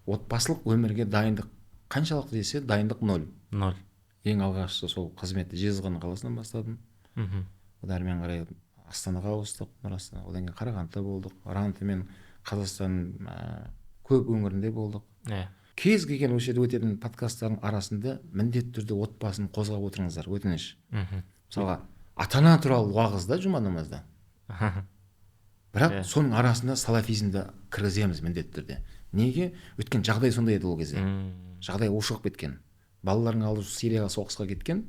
Отбасылық өмірге дайындық қаншалықты десе, дайындық ноль. Ноль. Ең алғашқы сол қызметті Жезқазған қаласынан бастадым. Одан әрмен қарай Астанаға ауыстық, Нұр Астана. Одан кейін Қарағандыда болдық. Ранты мен Қазақстанның көп өңірінде болдық. Кез келген осы жерде өтетін подкасттардың арасында міндетті түрде отбасын қозғап отырыңыздар, өтініш. Мысалға, ата-ана туралы уағыз да жұма намазда. Бірақ соның арасында салафизмді кіргіземіз міндетті түрде. Неге? Өйткені жағдай сондай еді ол кезде. Жағдай ушығып кеткен. Балалардың алды Сирияға соғысқа кеткен.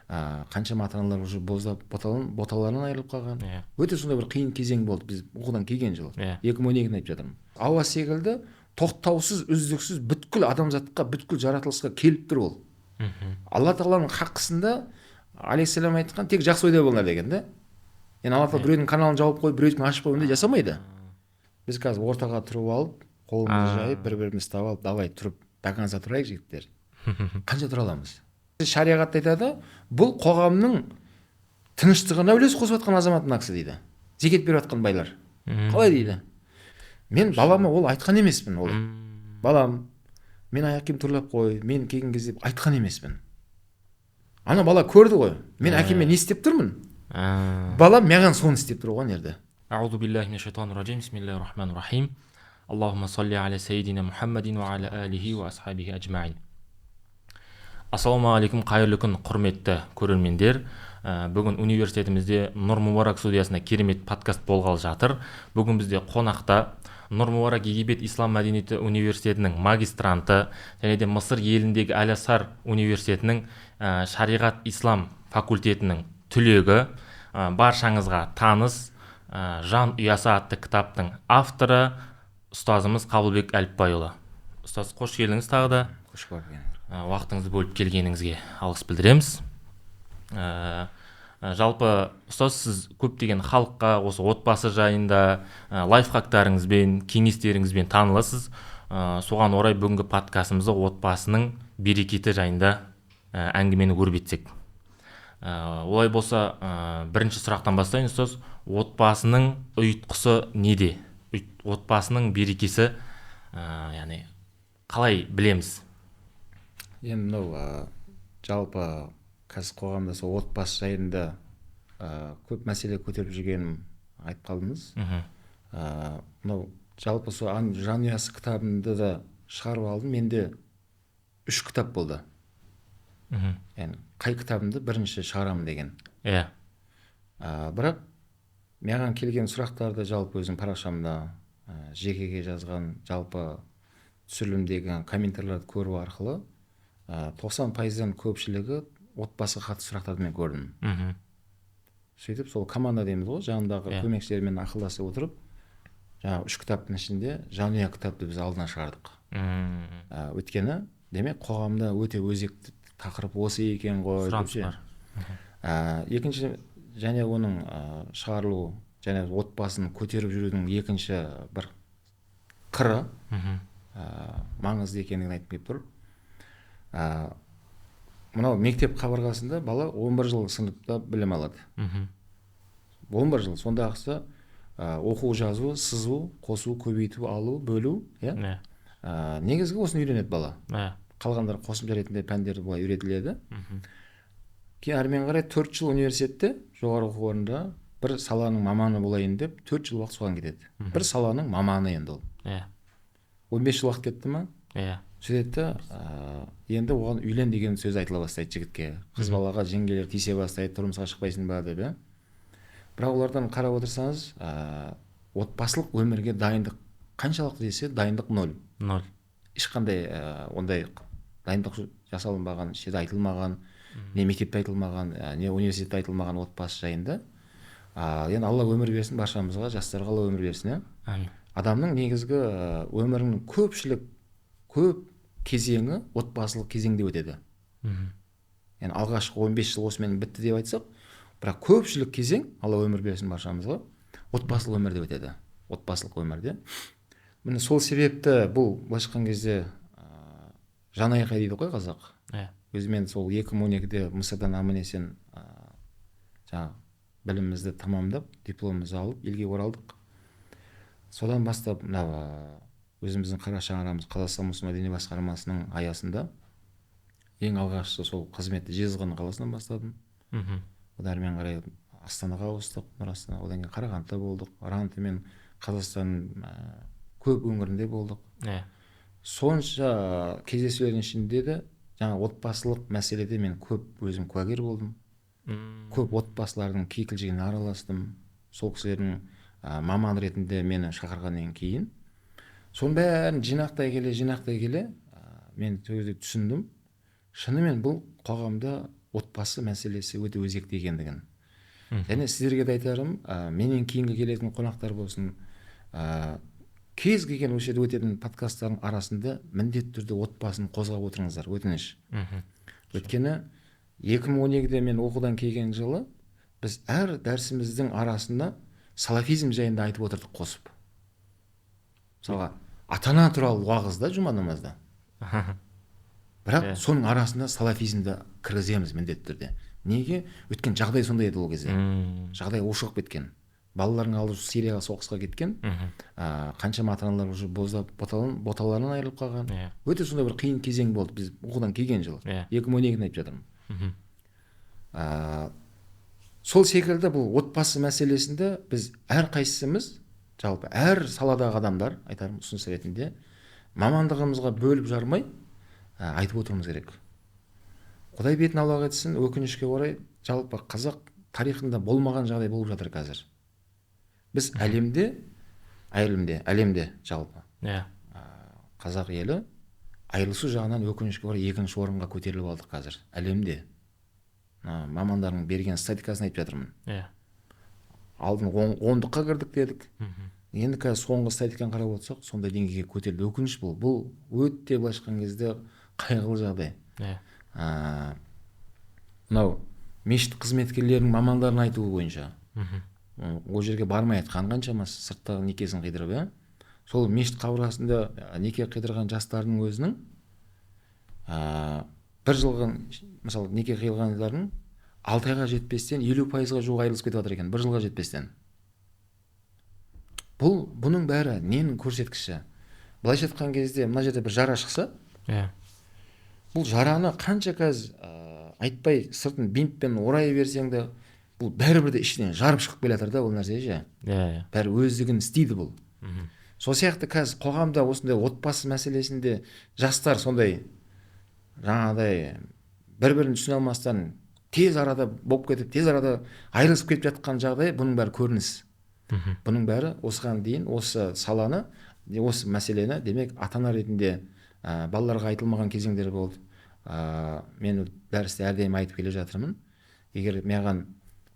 Қаншама ата-аналар уже боздап боталарынан айырылып қалған. Өте сондай бір қиын кезең болды біз оқудан келген жылы. 2012-ні айтып жатырмын. Ауа секілді тоқтаусыз, үздіксіз бүткіл адамзатқа, бүткіл жаратылысқа келіп тұр ол. Алла тағаланың хаққысында алейхиссалам айтқан, тек жақсы ойда болыңдар деген да. Енді Алла тағала біреудің каналын жауып қойып, біреудікін ашып қойып ондай жасамайды. Біз қазір ортаға тұрып алып, қолымызды жайып, бір-бірімізді ұстап алып, давай тұрып до конца тұрайық, жігіттер. Қанша тұра аламыз? Шариғат айтады, бұл қоғамның тыныштығына үлес қосып жатқан азамат мына кісі дейді. Зекет беріп жатқан байлар. Қалай дейді? Мен балама ол айтқан емеспін ол. Балам, мен аяқ киім түрлеп қой, мен келген кезде айтқан емеспін. Ана бала көрді ғой, мен әкеме не істеп тұрмын? Балам маған соны істеп тұр ғой ана жерде. Аузу биллахи минаш шайтанир ражим. Бисмиллахир рахманир рахим. Аллахумма салли аля саййидина Мухаммадин ва аля алихи ва асхабихи ажмаин. Ассалаумағалейкум, қайырлы күн, құрметті көрермендер. Бүгін университетімізде Нұр Мубарак студиясында керемет подкаст болғалы жатыр. Бүгін бізде қонақта Нұр Мубарак Египет Ислам мәдениеті университетінің магистранты және де Мысыр еліндегі Әл-Асар университетінің шариғат ислам факультетінің түлегі, баршаңызға таныс Жан ұясы атты кітаптың авторы ұстазымыз Қабылбек Әліпбайұлы. Ұстаз, қош келдіңіз тағы да. Қош көрдік. Уақытыңызды бөліп келгеніңізге алғыс білдіреміз. Жалпы, ұстаз, сіз көптеген халыққа осы отбасы жайында лайфхактарыңызбен, кеңестеріңізбен таныласыз. Соған орай бүгінгі подкастымызды отбасының берекеті жайында әңгімені өрбітсек. Олай болса, бірінші сұрақтан бастайын, ұстаз. Отбасының ұйытқысы неде? Отбасының берекесі, яғни қалай білеміз? Енді мынау жалпы қазір қоғамда сол отбасы жайында көп мәселе көтеріп жүргенін айтып қалдыңыз. Мынау жалпы сол Жанұясы кітабымды да шығарып алдым. Менде 3 кітап болды. Яғни қай кітабымды бірінші шығарамын деген. Бірақ маған келген сұрақтарды жалпы өзім парақшамда, жекеге жазған жалпы түсірілімдегі комментарийлерді көру арқылы 90%-дан көпшілігі отбасыға қатысты сұрақтарды мен көрдім. Сөйтіп сол команда дейміз ғой, жанындағы көмекшілермен ақылдасып отырып, жаңағы 3 кітаптың ішінде Жанұя кітапты біз алдына шығардық. Өйткені демек қоғамда өте өзекті тақырып осы екен ғой деп Сұраныс ше. бар. Екінші және оның шығарылу және отбасын көтеріп жүрудің екінші бір қыры, маңызды екендігін айтқым келіп тұр. Мынау мектеп қабырғасында бала 11 жыл сыныпта білім алады. 11 жыл. Сондағысы, оқу, жазу, сызу, қосу, көбейту, алу, бөлу, иә? Негізгі осыны үйренеді бала. Қалғандары қосымша ретінде пәндерді былай үйретіледі. Кейін әрмен қарай 4 жыл университетте, жоғары оқу орнында бір саланың маманы болайын деп 4 жыл уақыт соған кетеді. Бір саланың маманы енді ол. 15 жыл уақыт кетті ма? Сөйтеді де, енді оған үйлен деген сөз айтыла бастайды жігітке. Қыз балаға жеңгелер тиісе бастайды, тұрмысқа шықпайсың ба деп, иә. Бірақ олардан қарап отырсаңыз, отбасылық өмірге дайындық қаншалықты десе, дайындық ноль. Ноль. Ешқандай, ондай дайындық жасалынбаған, еш жерде айтылмаған, не мектепте айтылмаған, не университетте айтылмаған отбасы жайында. Енді Алла өмір берсін баршамызға, жастарға Алла өмір берсін, иә. Әмин. Адамның негізгі, өмірінің көпшілік, көп кезеңі отбасылық кезеңде өтеді. Яғни алғашқы 15 жыл осымен бітті деп айтсақ, бірақ көпшілік кезең, Алла өмір берсін баршамызға, отбасылық өмірде өтеді. Отбасылық өмірде. Міне сол себепті бұл былайша айтқан кезде, жан айқай дейді ғой қазақ. Өзімен сол 2012-де Мысырдан аман есен, жаңағы білімімізді тамамдап, дипломымызды алып елге оралдық. Содан бастап мына, Өзіміздің қара шаңырағымыз Қазақстан мұсылман діни басқармасының аясында ең алғашқы сол қызметті Жезқазған қаласынан бастадым. Одан әрмен қарай Астанаға ауыстық, Нұр Астана, одан кейін Қарағандыда болдық. Рантымен Қазақстанның көп өңірінде болдық. Сонша кездесулердің ішінде де жаңа отбасылық мәселеде мен көп өзім куәгер болдым. Көп отбасылардың кикілжіңіне араластым. Сол кісілердің маман ретінде мені шақырғаннан кейін соның бәрін жинақтай келе мен сол түсіндім. Шынымен бұл қоғамда отбасы мәселесі өте өзекті екендігін. Және сіздерге де айтарым, менен кейінгі келетін қонақтар болсын, кез келген осы жерде өтетін подкасттардың арасында міндетті түрде отбасын қозғап отырыңыздар, өтініш. Өйткені 2012-де мен оқудан келген жылы біз әр дәрісіміздің арасында салафизм жайында айтып отырдық қосып. Мысалға, ата-ана туралы уағызда, жұма намазда. Бірақ соның арасында салафизмді кіргіземіз міндетті түрде. Неге? Өйткені жағдай сондай еді ол кезде. Жағдай ушығып кеткен. Балалардың алды Сирияға соғысқа кеткен. Қаншама ата-аналар уже боздап боталарынан айырылып қалған. Өте сондай бір қиын кезең болды біз оқудан келген жылы. 2012-ні айтып жатырмын. Сол секілді бұл отбасы мәселесінде біз әрқайсымыз, жалпы әр саладағы адамдар, айтарым ұсыныс ретінде, мамандығымызға бөліп жармай айтып отыруымыз керек. Құдай бетін аулақ етсін, өкінішке орай жалпы қазақ тарихында болмаған жағдай болып жатыр қазір. Біз әлемде жалпы. Қазақ елі айырылысу жағынан өкінішке орай екінші орынға көтеріліп алдық қазір әлемде. Мамандардың берген статистикасын айтып жатырмын. Алдын ондыққа кірдік дедік. Енді қазір соңғы статистиканы қарап отырсақ, сондай деңгейге көтерілді. Өкініш бұл. Бұл өте былайша айтқан кезде қайғылы жағдай. Мынау мешіт қызметкерлерінің мамандарының айтуы бойынша, ол жерге бармай айтқан қаншамасы сырттағы некесін қидырып, сол мешіт қабырғасында неке қидырған жастардың өзінің бір жылғы, мысалы, неке қиылғандардың 6 айға жетпестен 50%-ға жуық айырылысып кетіп жатыр екен, бір жылға жетпестен. Бұның бәрі ненің көрсеткіші? Былайша айтқан кезде мына жерде бір жара шықса, бұл жараны қанша қазір айтпай сыртын бинтпен орай берсең де, бұл бәрібір де ішінен жарып шығып келе жатыр да бұл нәрсе ше. Бәрі өздігін істейді бұл. Сол сияқты қазір қоғамда осындай отбасы мәселесінде жастар сондай жаңағыдай бір-бірін түсіне алмастан тез арада болып кетіп, тез арада айырылысып кетіп жатқан жағдай, бұның бәрі көрініс. Бұның бәрі осыған дейін осы саланы, осы мәселені, демек ата-ана ретінде балаларға айтылмаған кезеңдер болды. Мен дәрісте әрдайым айтып келе жатырмын. Егер маған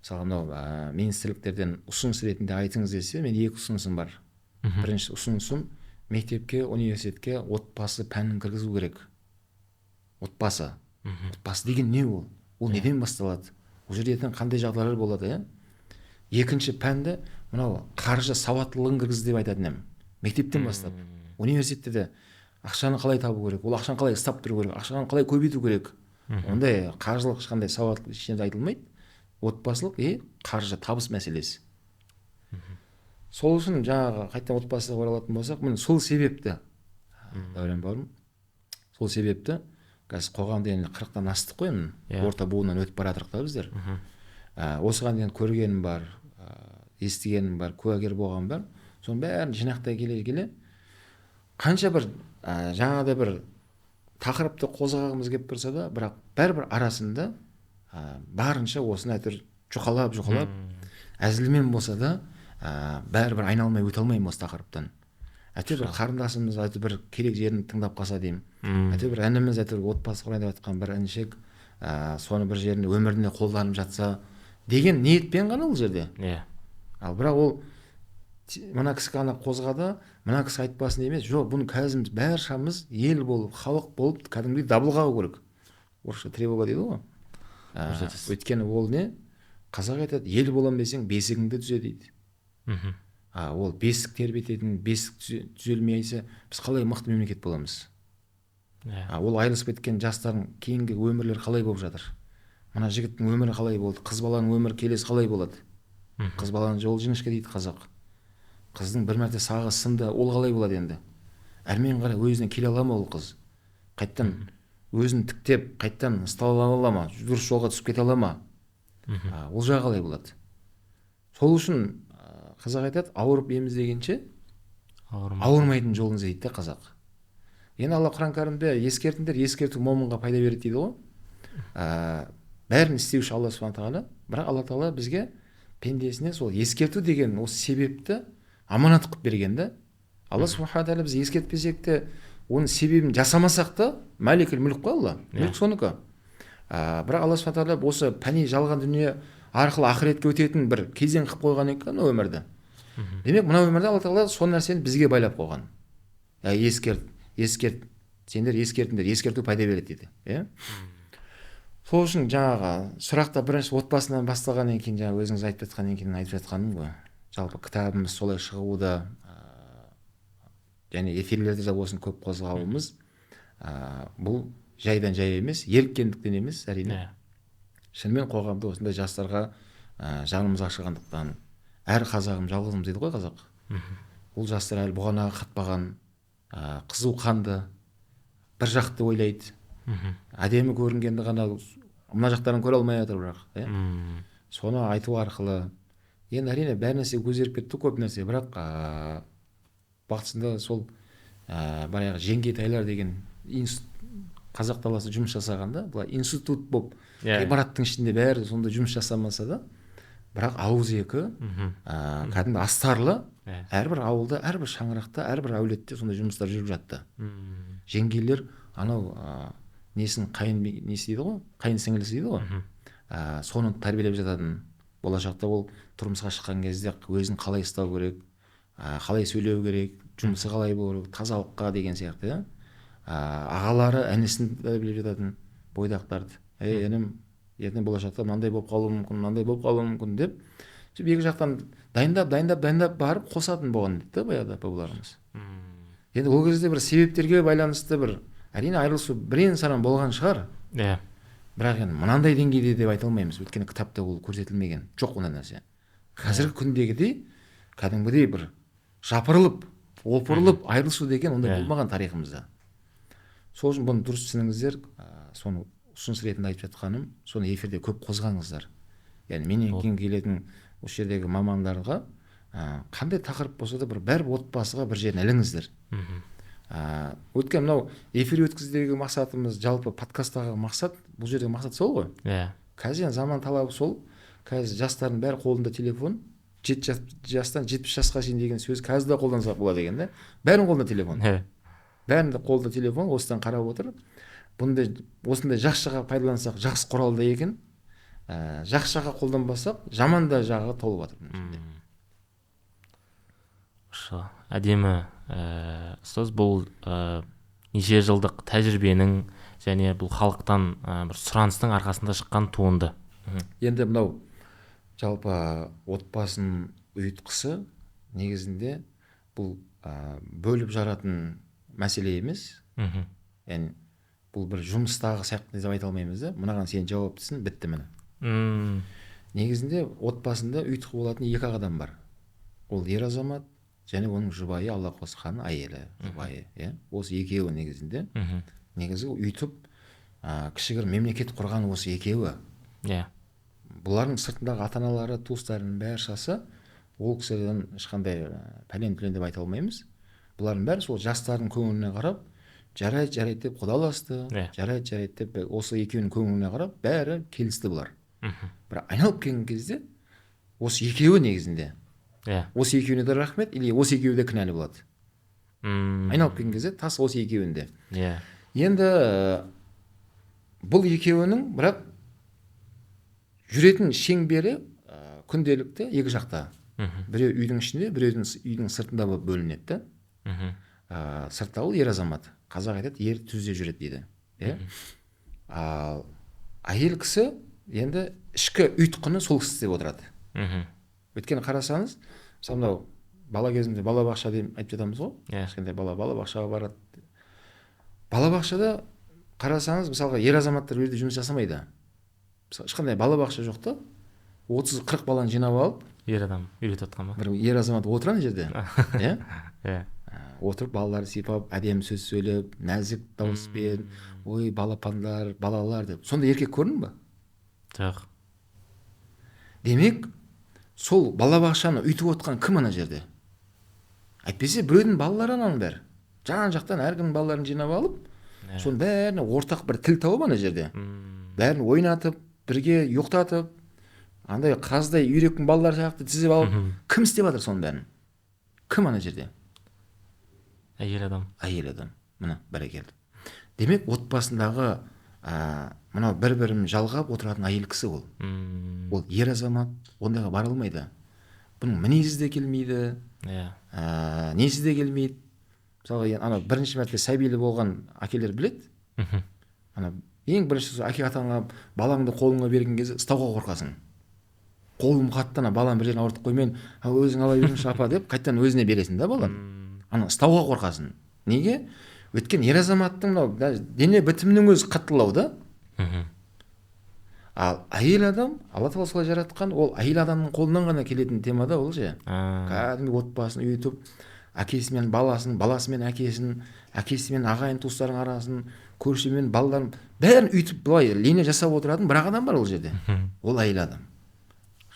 мысалы мынау министрліктерден ұсыныс ретінде айтыңыз десе, мен екі ұсынысым бар. Бірінші ұсынысым, мектепке, университетке отбасы пәнін кіргізу керек. Отбасы. Отбасы деген не ол? Ол неден басталады? Ол жерде ертең қандай жағдайлар болады, Екінші пәнді мынау қаржы сауаттылығын кіргіз деп айтатын едім. Мектептен бастап. Университетте де ақшаны қалай табу керек, ол ақшаны қалай ұстап тұру керек, ақшаны қалай көбейту керек. Ондай қаржылық ешқандай сауаттылық ештеңе айтылмайды. Отбасылық қаржы табыс мәселесі. Сол үшін жаңағы қайтадан отбасыға оралатын болсақ, міне сол себепті, Дәурен бауырым, сол себепті қазір қоғамда енді 40-тан астық қой, енді орта буыннан өтіп бара жатырық та біздер. Осыған дейін көргенім бар, естігенім бар, куәгер болғаным бар. Соның бәрін жинақтай келе-келе қанша бір жаңағыдай бір тақырыпты қозғағымыз келіп тұрса да, бірақ бәрібір арасында барынша осыны әйтеуір жұқалап әзілмен болса да, бәрібір айналмай өте алмаймын осы тақырыптан. Әйтеуір бір қарындасымыз әйтеуір бір керек жерін тыңдап қалса деймін. Әйтеуір бір ініміз әйтеуір отбасы құрайын деп жатқан бір інішек, соны бір жерінде өмірінде қолданып жатса деген ниетпен ғана ол жерде. Ал бірақ ол мына кісі ғана қозғады, мына кісі айтпасын емес, жоқ, бұны қазір баршамыз ел болып, халық болып кәдімгідей дабыл қағу керек. Орысша тревога дейді ғой. Өйткені ол не? Қазақ айтады, ел болам десең бесігіңді түзе дейді. Ол бесік тербететін, бесік түзелмейсе, біз қалай мықты мемлекет боламыз? Ол айырылысып кеткен жастардың кейінгі өмірлері қалай болып жатыр? Мына жігіттің өмірі қалай болды? Қыз баланың өмірі келесі қалай болады? Қыз баланың жолы жіңішке дейді қазақ. Қыздың бір мәрте сағы сынды, ол қалай болады енді? Әрмен қарай өзіне келе ала ма ол қыз? Қайттан өзін тіктеп, қайттан ұстала ала ма? Дұрыс жолға түсіп кете ала ма? Ол жағы қалай болады? Сол үшін қазақ айтады, ауырып ем іздегенше ауырмайтын жолын іздейді де қазақ. Енді Алла Құран кәрімде ескертіңдер, ескерту момынға пайда береді дейді ғой. Бәрін істеуші Алла субхана тағала, бірақ Алла тағала бізге пендесіне сол ескерту деген осы себепті аманат қылып берген да. Алла субхана тағала біз ескертпесек те, оның себебін жасамасақ та, мәликул мүлк қой Алла, мүлк соныкі. Бірақ Алла субхана тағала осы пәни жалған дүние арқылы ақыретке өтетін бір кезең қылып қойған екен өмірді. Демек, мына өмірде Алла тағала сол нәрсені бізге байлап қойған. Ескерт, ескерт, сендер ескертіңдер, ескерту пайда береді дейді. Иә? Сол үшін жаңағы сұрақта бірінші отбасынан бастағаннан кейін, жаңа өзіңіз айтып жатқаннан кейін айтып жатқаным ғой. Жалпы кітабымыз солай шығуы да, және эфирлерде де осыны көп қозғауымыз, бұл жайдан жай емес, еріккендіктен емес, әрине. Шынымен қоғамда осындай жастарға жанымыз ашығандықтан, әр қазағым жалғызым дейді ғой қазақ. Ол жастар әлі бұғанаға қатпаған, қызу қанды, бір жақты ойлайды. Әдемі көрінгенді ғана мына жақтарын көре алмай жатыр бірақ. Иә? Соны айту арқылы енді әрине бәр нәрсе өзгеріп кетті, көп нәрсе, бірақ уақытысында сол баяғы жеңгетайлар деген қазақ даласы жұмыс жасағанда, былай институт болып ғимараттың ішінде бәрі сондай жұмыс жасамаса да, бірақ ауыз екі кәдімгі астарлы әрбір ауылда, әрбір шаңырақта, әрбір әулетте сондай жұмыстар жүріп жатты. Жеңгелер анау несін қайын несі дейді ғой, қайын сіңілісі дейді ғой, соны тәрбиелеп жататын. Болашақта ол тұрмысқа шыққан кезде өзін қалай ұстау керек, қалай сөйлеу керек, жұмысы қалай болу керек, тазалыққа деген сияқты. Иә? Ағалары інісін тәрбиелеп жататын, бойдақтарды. Ей, інім, ертең болашақта мынандай болып қалуы мүмкін, мынандай болып қалуы мүмкін деп, сөйтіп екі жақтан дайындап, дайындап, дайындап барып қосатын болған дейді да баяғыда бабаларымыз. Енді ол кезде бір себептерге байланысты бір әрине айырылысу бірен-саран болған шығар. Иә. Бірақ енді мынандай деңгейде деп айта алмаймыз, өйткені кітапта ол көрсетілмеген, жоқ ондай нәрсе. Қазіргі күндегідей кәдімгідей бір жапырылып, опырылып айырылысу деген ондай болмаған тарихымызда. Сол үшін бұны дұрыс түсініңіздер, соны ұсыныс ретінде айтып жатқаным, соны эфирде көп қозғаңыздар. Яғни менен кейін келетін осы жердегі мамандарға қандай тақырып болса да бір бәрі отбасыға бір жерін іліңіздер. Өйткені мынау эфир өткізудегі мақсатымыз, жалпы подкасттағы мақсат, бұл жердегі мақсат сол ғой. Иә. Қазір заман талабы сол. Қазір жастардың бәрі қолында телефон, 7 жастан 70 жасқа шейін деген сөз қазір де қолдансақ болады екен да. Бәрінің қолында телефон. Бәрінің қолында телефон, осыдан қарап отыр. Бұндай осындай жақсы жаққа пайдалансақ, жақсы құрал да екен. Жақсы жаққа қолданбасақ, жаман да жағы толып жатыр. Әдемі. Ұстаз, бұл неше жылдық тәжірибенің және бұл халықтан бір сұраныстың арқасында шыққан туынды. Енді мынау жалпы отбасының ұйытқысы негізінде бұл бөліп жаратын мәселе емес. Яғни бұл бір жұмыстағы сияқты деп айта алмаймыз да, мынаған сен жауаптысың, бітті міне. Негізінде отбасында ұйытқы болатын екі адам бар. Ол ер азамат және оның жұбайы, Алла қосқан әйелі, жұбайы, иә. Осы екеуі негізінде. Негізі ұйтып кішігірім мемлекет құрған осы екеуі. Иә. Бұлардың сыртындағы ата-аналары, туыстарының бәршасы ол кісілерден ешқандай пәлен-түлен деп айта алмаймыз. Бұлардың бәрі сол жастардың көңіліне қарап, жарайды, жарайды деп құдаласты, жарайды, жарайды деп осы екеуінің көңіліне қарап бәрі келісті бұлар. Бірақ айналып келген кезде осы екеуі негізінде. Yeah. Осы екеуіне де рахмет, или осы екеуі де кінәлі болады. Айналып келген кезде тас осы екеуінде. Yeah. Енді бұл екеуінің бірақ жүретін шеңбері күнделікті екі жақта. Біреу үйдің ішінде, біреудің үйдің сыртында болып бөлінеді да. Сыртта ол ер азамат. Қазақ айтады, ер түзде жүреді дейді. Yeah? Ал әйел кісі енді ішкі ұйтқыны сол кісі істеп отырады. Өйткені қарасаңыз, мысалы мынау бала кезімде балабақша деп айтып жатамыз ғой. Кішкентай бала балабақшаға барады. Балабақшада қарасаңыз, мысалға ер азаматтар ол жерде жұмыс жасамайды. Мысалы ешқандай балабақша жоқ та. 30-40 баланы жинап алып, ер адам үйретіп жатқан ба? Бір ер азамат отыр ана жерде. Иә? Иә. Отырып балаларды сипап, әдемі сөз сөйлеп, нәзік дауыспен, ой балапандар, балалар деп. Сондай еркек көрдің ба? Жоқ. Демек, сол балабақшаны үйтіп отқан кім ана жерде? Әйтпесе біреудің балалары ананың бәрі. Жан жақтан әркімнің балаларын жинап алып, соның бәріне ортақ бір тіл тауып ана жерде. Бәрін ойнатып, бірге ұйықтатып, андай қаздай үйректің балалары сияқты тізіп алып, кім істеп жатыр соның бәрін? Кім ана жерде? Әйел адам. Әйел адам. Мына бәрекелді. Демек, отбасындағы мынау бір-бірін жалғап отыратын әйел кісі ол. Ол ер азамат ондайға бара алмайды. Бұның мінезі де келмейді, несі де келмейді. Мысалға, ана бірінші мәрте сәбилі болған әкелер біледі. Ана ең бірінші әке атаңа балаңды қолыңа берген кезде ұстауға қорқасың. Қолым қатты, ана балам бір жерін ауыртып қоймайын, өзің ала беріңізші апа деп қайтадан өзіне бересің да баланы. Ана ұстауға қорқасың. Неге? Өйткені ер азаматтың мынау дене бітімінің өзі қаттылау да. Ал әйел адам, Алла тағала солай жаратқан, ол әйел адамның қолынан ғана келетін тема да ол ше. Кәдімгі отбасын үйітіп, әкесімен баласын, баласымен әкесін, әкесімен ағайын туыстардың арасын, көршімен балаларын бәрін үйтіп былай линия жасап отыратын бір адам бар ол жерде. Ол әйел адам.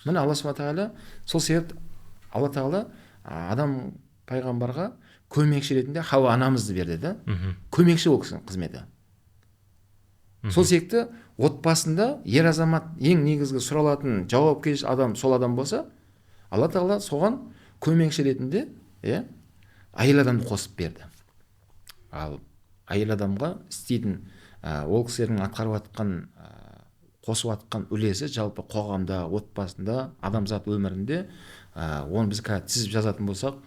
Міне Алла субхана тағала сол себепті Алла тағала адам пайғамбарға көмекші ретінде Хауа анамызды берді да. Көмекші ол кісінің қызметі. Сол себепті отбасында ер азамат ең негізгі сұралатын жауапкершілік адам сол адам болса, Алла тағала соған көмекші ретінде әйел адамды қосып берді. Ал әйел адамға істейтін, ол кісілердің атқарып атқан, қосып атқан үлесі жалпы қоғамда, отбасында, адамзат өмірінде, оны біз қазір тізіп жазатын болсақ,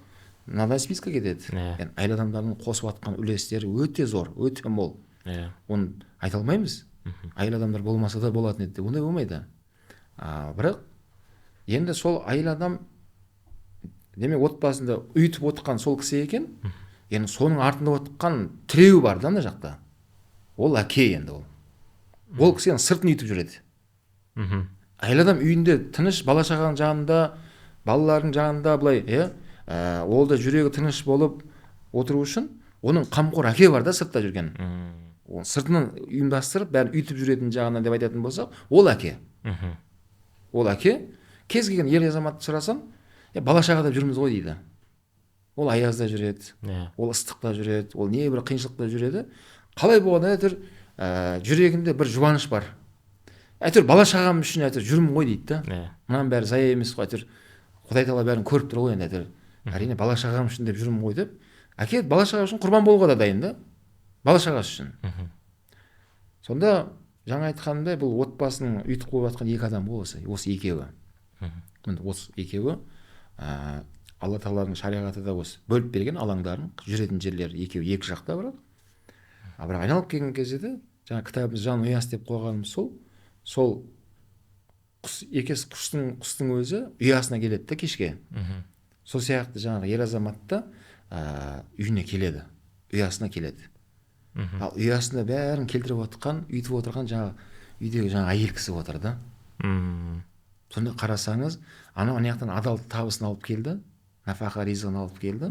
мынадай списке кетеді. Яғни әйел адамдардың қосып атқан үлестері өте зор, өте мол. Оны айта алмаймыз. Әйел адамдар болмаса да болатын еді деп, ондай болмайды. Бірақ енді сол әйел адам, демек отбасында үйтіп отқан сол кісі екен, енді соның артында отқан тіреу бар да ана жақта. Ол әке енді ол. Ол кісі енді сыртын үйтіп жүреді. Әйел адам үйінде тыныш, бала шағаның жанында, балалардың жанында былай, ол да жүрегі тыныш болып отыру үшін оның қамқор әке бар да сыртта жүрген. Оның сыртынан ұйымдастырып, бәрін үйтіп жүретін жағынан деп айтатын болсақ, ол әке. Ол әке, кез келген ер азаматты сұрасаң, бала шаға деп жүрміз ғой дейді. Ол аязда жүреді, ол ыстықта жүреді, ол не бір қиыншылықта жүреді. Қалай болғанда әйтеуір жүрегінде бір жұбаныш бар. Әйтеуір бала шағам үшін әйтеуір жүрмін ғой дейді да. Мынаның бәрі зая емес қой, әйтеуір Құдай тағала бәрін көріп тұр ғой енді әйтеуір. Әрине бала шағам үшін деп жүрмін ғой деп. Әке бала шаға үшін құрбан болуға да дайын да. Бала шағасы үшін. Сонда жаңа айтқанымдай, бұл отбасының ұйытқы болып жатқан екі адам ғой осы екеуі. Міне осы екеуі, Алла тағаланың шариғаты да осы бөліп берген алаңдарын, жүретін жерлері екеуі екі жақта бірақ. А бірақ айналып келген кезде де жаңа кітабымыз жан ұясы деп қойғанымыз сол құс, екес құстың өзі ұясына келеді да кешке. Сол сияқты жаңағы ер азамат та үйіне келеді, ұясына келеді. Ал ұясына бәрін келтіріп отқан, үйтіп отырған жаңағы үйдегі жаңа әйел кісі отыр да. Сонда қарасаңыз, анау ана жақтан адал табысын алып келді, нафақа ризығын алып келді.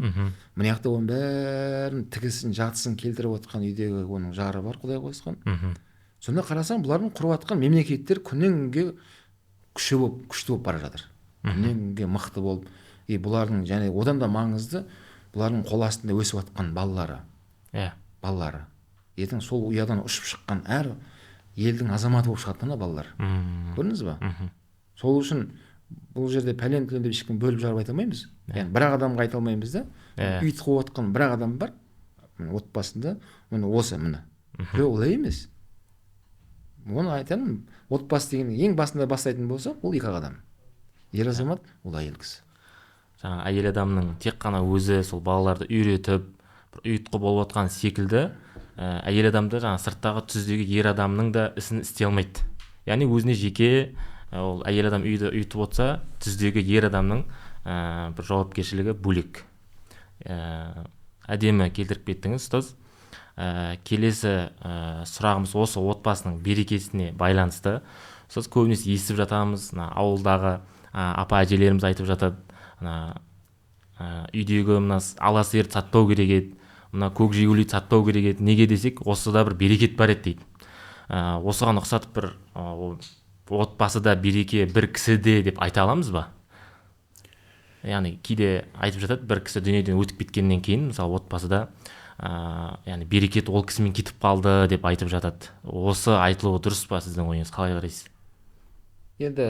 Мына жақта оның бәрін тігісін, жатысын келтіріп отқан үйдегі оның жары бар, Құдай қосқан. Сонда қарасаң, бұлардың құрып жатқан мемлекеттер күннен күнге күшті болып бара жатыр. Күннен күнге мықты болып, бұлардың және одан да маңызды, бұлардың қол астында өсіп жатқан балалары. Балалары. Ертең сол ұядан ұшып шыққан әр елдің азаматы болып шығады да балалар. Көрдіңіз ба? Сол үшін бұл жерде пәлен түлен деп ешкім бөліп жарып айта алмаймыз. Яғни бір адамға айта алмаймыз да. Ұйытқы болып жатқан бір адам бар отбасында, міне осы міне. Жоқ, олай емес. Оны айтамын, отбасы деген ең басында бастайтын болса, ол екі адам. Ер азамат, ол әйел кісі. Жаңа әйел адамның тек қана өзі сол балаларды үйретіп, бір ұйытқы болып жатқан секілді, әйел адамды жаңа сырттағы түздегі ер адамның да ісін істей алмайды. Яғни өзіне жеке ол әйел адам үйді ұйытып отырса, түздегі ер адамның бір жауапкершілігі бөлек. Әдемі келтіріп кеттіңіз, ұстаз. Келесі сұрағымыз осы отбасының берекесіне байланысты. Ұстаз, көбінесе естіп жатамыз, ауылдағы апа әжелеріміз айтып жатады, Үйдегі мына ала сиырды сатпау керек еді, мына көк жигулиді сатпау керек еді. Неге десек, осыда бір берекет бар еді дейді. Осыған ұқсатып бір отбасыда береке бір кісіде деп айта аламыз ба? Яғни кейде айтып жатады, бір кісі дүниеден өтіп кеткеннен кейін, мысалы, отбасыда яғни берекет ол кісімен кетіп қалды деп айтып жатады. Осы айтылуы дұрыс па, сіздің ойыңыз қалай қарайсыз? Енді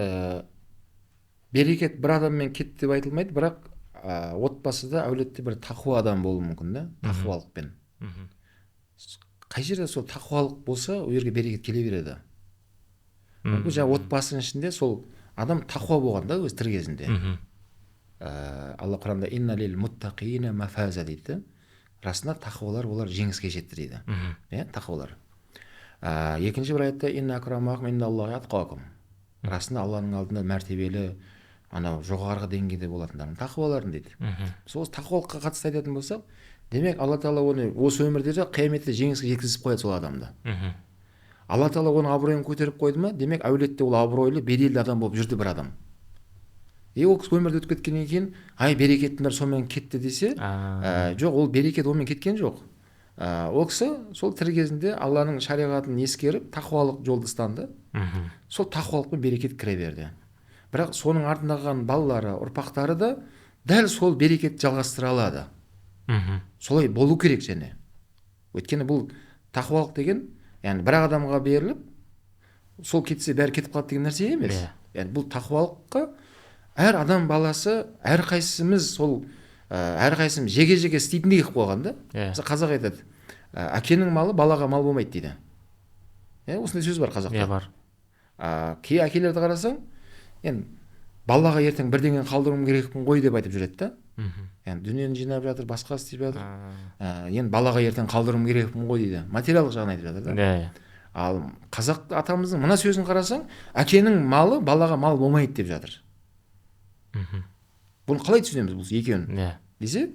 берекет бір адаммен кетті деп айтылмайды, бірақ отбасыда, әулетте бір тақуа адам болуы мүмкін да, тақуалықпен. Қай жерде сол тақуалық болса, ол жерге берекет келе береді. Мүмкін жаңағы отбасының ішінде сол адам тақуа болған да өз тірі кезінде. Алла Құранда инна лил муттақина мафаза дейді. Расында тақуалар олар жеңіске жетті дейді. Иә, тақуалар. Екінші бір аятта инна акрамакум индаллахи атқакум. Расында Алланың алдында мәртебелі, анау жоғарғы деңгейде болатындар тақуалардың дейді. Сол тақуалыққа қатысты айтатын болсақ, демек Алла тағала оны осы өмірде де қияметте жеңіске жеткізіп қояды сол адамды. Алла тағала оның абыройын көтеріп қойды ма, демек әулетте ол абыройлы, беделді адам болып жүрді бір адам. Ол кісі өмірде өтіп кеткеннен кейін, ай, берекеттің бәрі сонымен кетті десе, жоқ, ол берекет онымен кеткен жоқ. Ол кісі сол тірі кезінде Алланың шариғатын ескеріп, тақуалық жолды ұстанды. Сол тақуалықпен берекет кіре берді. Бірақ соның артында қалған балалары, ұрпақтары да дәл сол берекетті жалғастыра алады. Солай болу керек және. Өйткені бұл тақуалық деген, яғни бір адамға беріліп, сол кетсе бәрі кетіп қалады деген нәрсе емес. Яғни бұл тақуалыққа әр адам баласы, әрқайсымыз сол, әрқайсымыз жеке-жеке істейтіндей қылып қойған да. Мысалы, қазақ айтады, әкенің малы балаға мал болмайды дейді. Осындай сөз бар қазақта. Иә, бар. Кей әкелерді қарасаң, енді балаға ертең бірдеңені қалдыруым керекпін ғой деп айтып жүреді да. Яғни дүниені жинап жатыр, басқа істеп жатыр. Енді балаға ертең қалдыруым керекпін ғой дейді. Материалдық жағын айтып жатыр да. Ал қазақ атамыздың мына сөзін қарасаң, әкенің малы балаға мал болмайды деп жатыр. Бұны қалай түсінеміз бұл екеуін? Десе,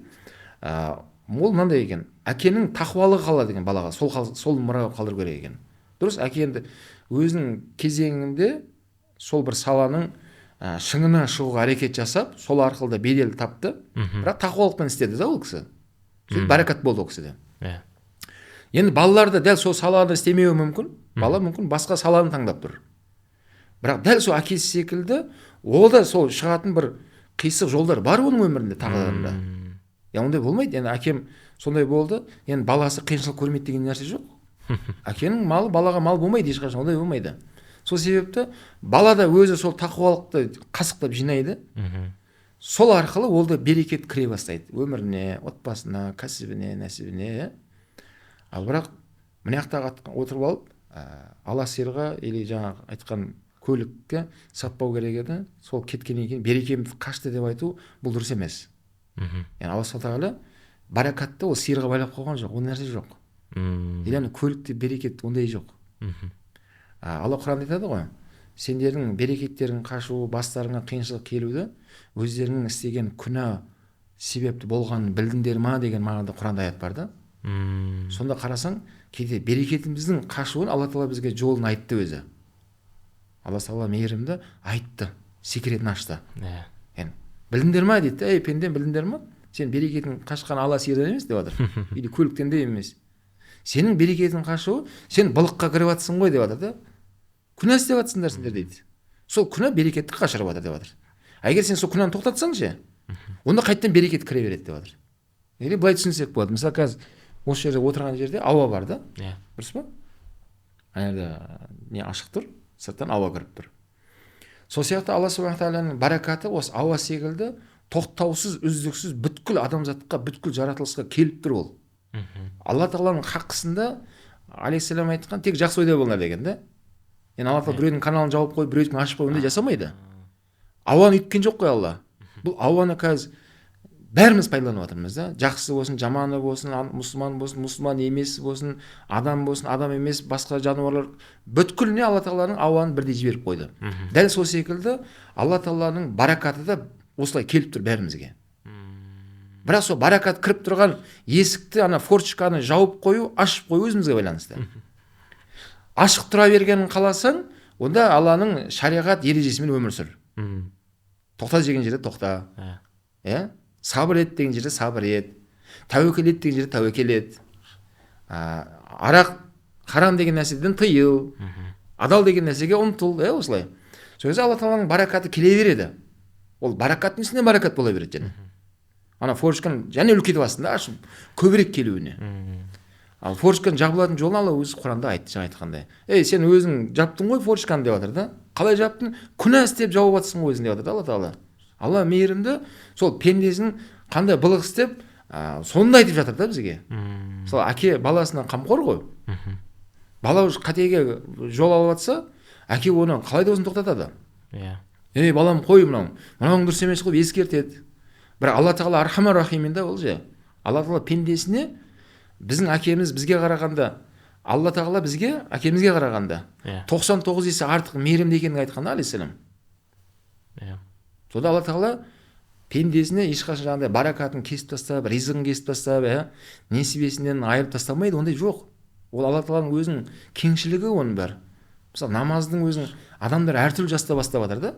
ол мынандай екен. Әкенің тақуалығы қалады екен балаға, сол мұра қалдыру керек екен. Дұрыс, әке енді өзінің кезеңінде сол бір саланың шыңына шығуға әрекет жасап, сол арқылы да бедел тапты. Бірақ тақуалықпен істеді да ол кісі. Сөйтіп баракат болды ол кісіде. Енді балалар да дәл сол саланы істемеуі мүмкін. Бала мүмкін басқа саланы таңдап тұр. Бірақ дәл сол әкесі секілді ол да сол шығатын бір қисық жолдар бар оның өмірінде, тағдырында. Ондай болмайды. Енді әкем сондай болды, енді баласы қиыншылық көрмейді деген нәрсе жоқ. Әкенің малы балаға мал болмайды ешқашан, ондай болмайды. Сол себепті бала да өзі сол тақуалықты қасықтап жинайды. Сол арқылы ол да берекет кіре бастайды өміріне, отбасына, кәсібіне, нәсібіне. Ал бірақ мына жақта отырып алып, ала сиырға или жаңағы айтқан көлікке сатпау керек еді, сол кеткеннен кейін берекем қашты деп айту бұл дұрыс емес. Яғни Алла субхана тағала баракатты ол сиырға байлап қойған жоқ, ол нәрсе жоқ. Или ана көлікте берекет ондай жоқ. Алла Құранда айтады ғой, сендердің берекеттерің қашу, бастарыңа қиыншылық келуді өздерінің істеген күнә себепті болғанын білдіңдер ма деген мағынада Құранда аят бар да. Сонда қарасаң, кейде берекетіміздің қашуын Алла тағала бізге жолын айтты өзі. Алла тағала мейірімді айтты, секретін ашты. Яғни білдіңдер ма дейді, ей пендем білдіңдер ма? Сен берекетің қашқан ала сиырдан емес деп жатыр. Или көліктен де емес. Сенің берекетің қашуы, сен былыққа кіріп жатсың ғой деп жатыр да. Күнә істеп жатсыңдар сендер дейді. Сол күнә берекетті қашырып жатыр деп жатыр. А егер сен сол күнәні тоқтатсаң ше, онда қайтадан берекет кіре береді деп жатыр. Или былай түсінсек болады. Мысалы, қазір осы жерде отырған жерде ауа бар да? Дұрыс па? Ана жерде не ашық тұр, сырттан ауа кіріп тұр. Сол сияқты Алла субхана тағаланың баракаты осы ауа секілді тоқтаусыз, үздіксіз бүткіл адамзатқа, бүткіл жаратылысқа келіп тұр ол. Алла тағаланың хаққысында алейхиссалам айтқан тек жақсы ойда болыңдар деген да. Енді Алла тағала біреудің каналын жауып қойып, біреудің ашып қойып ондай жасамайды. Ауаны үйткен жоқ қой Алла. Бұл ауаны қазір бәріміз пайдаланып жатырмыз да. Жақсы болсын, жаманы болсын, мұсылман болсын, мұсылман емес болсын, адам болсын, адам емес, басқа жануарлар, бүткіліне Алла тағаланың ауаны бірдей жіберіп қойды. Дәл сол секілді Алла тағаланың баракаты да осылай келіп тұр бәрімізге. Бірақ сол баракат кіріп тұрған есікті, ана форточканы жауып қою, ашып қою өзімізге байланысты. Ашық тұра бергенін қаласаң, онда Алланың шариғат ережесімен өмір сүр. Тоқта деген жерде тоқта. Иә? Сабыр ет деген жерде сабыр ет, тәуекел ет деген жерде тәуекел ет. Арақ харам деген нәрседен тыйыл, адал деген нәрсеге ұмтыл, осылай. Сол кезде Алла тағаланың баракаты келе береді. Ол баракаттың үстіне баракат бола береді және. Ана форшканы және үлкейтіп аласың да, ашып көбірек келуіне. Ал форшканы жабылатын жолын Алла өзі Құранда айтты, жаңа айтқандай. Ей, сен өзің жаптың ғой форшканы деп жатыр да. Қалай жаптың? Күнә істеп жауып жатсың ғой өзің деп жатыр да Алла тағала. Алла мейірімді, сол пендесін қандай былық істеп, соны да айтып жатыр да бізге. Мысалы, әке баласына қамқор ғой. Бала уже қатеге жол алып жатса, әке оны қалай да болсын тоқтатады. Иә. Ей, балам, қой мынау. Мынауың дұрыс емес қой, ескертеді. Бірақ Алла тағала архамар рахимин да ол же. Алла тағала пендесіне, біздің әкеміз бізге қарағанда, Алла тағала бізге әкемізге қарағанда 99 есе артық мейірімді екенін айтқан да алейхиссалам. Иә. Сонда Алла тағала пендесіне ешқашан жаңағыдай баракатын кесіп тастап, ризығын кесіп тастап, несібесінен айырып тастамайды, ондай жоқ. Ол Алла тағаланың өзінің кеңшілігі оның бәрі. Мысалы, намаздың өзін адамдар әртүрлі жаста бастап жатыр да.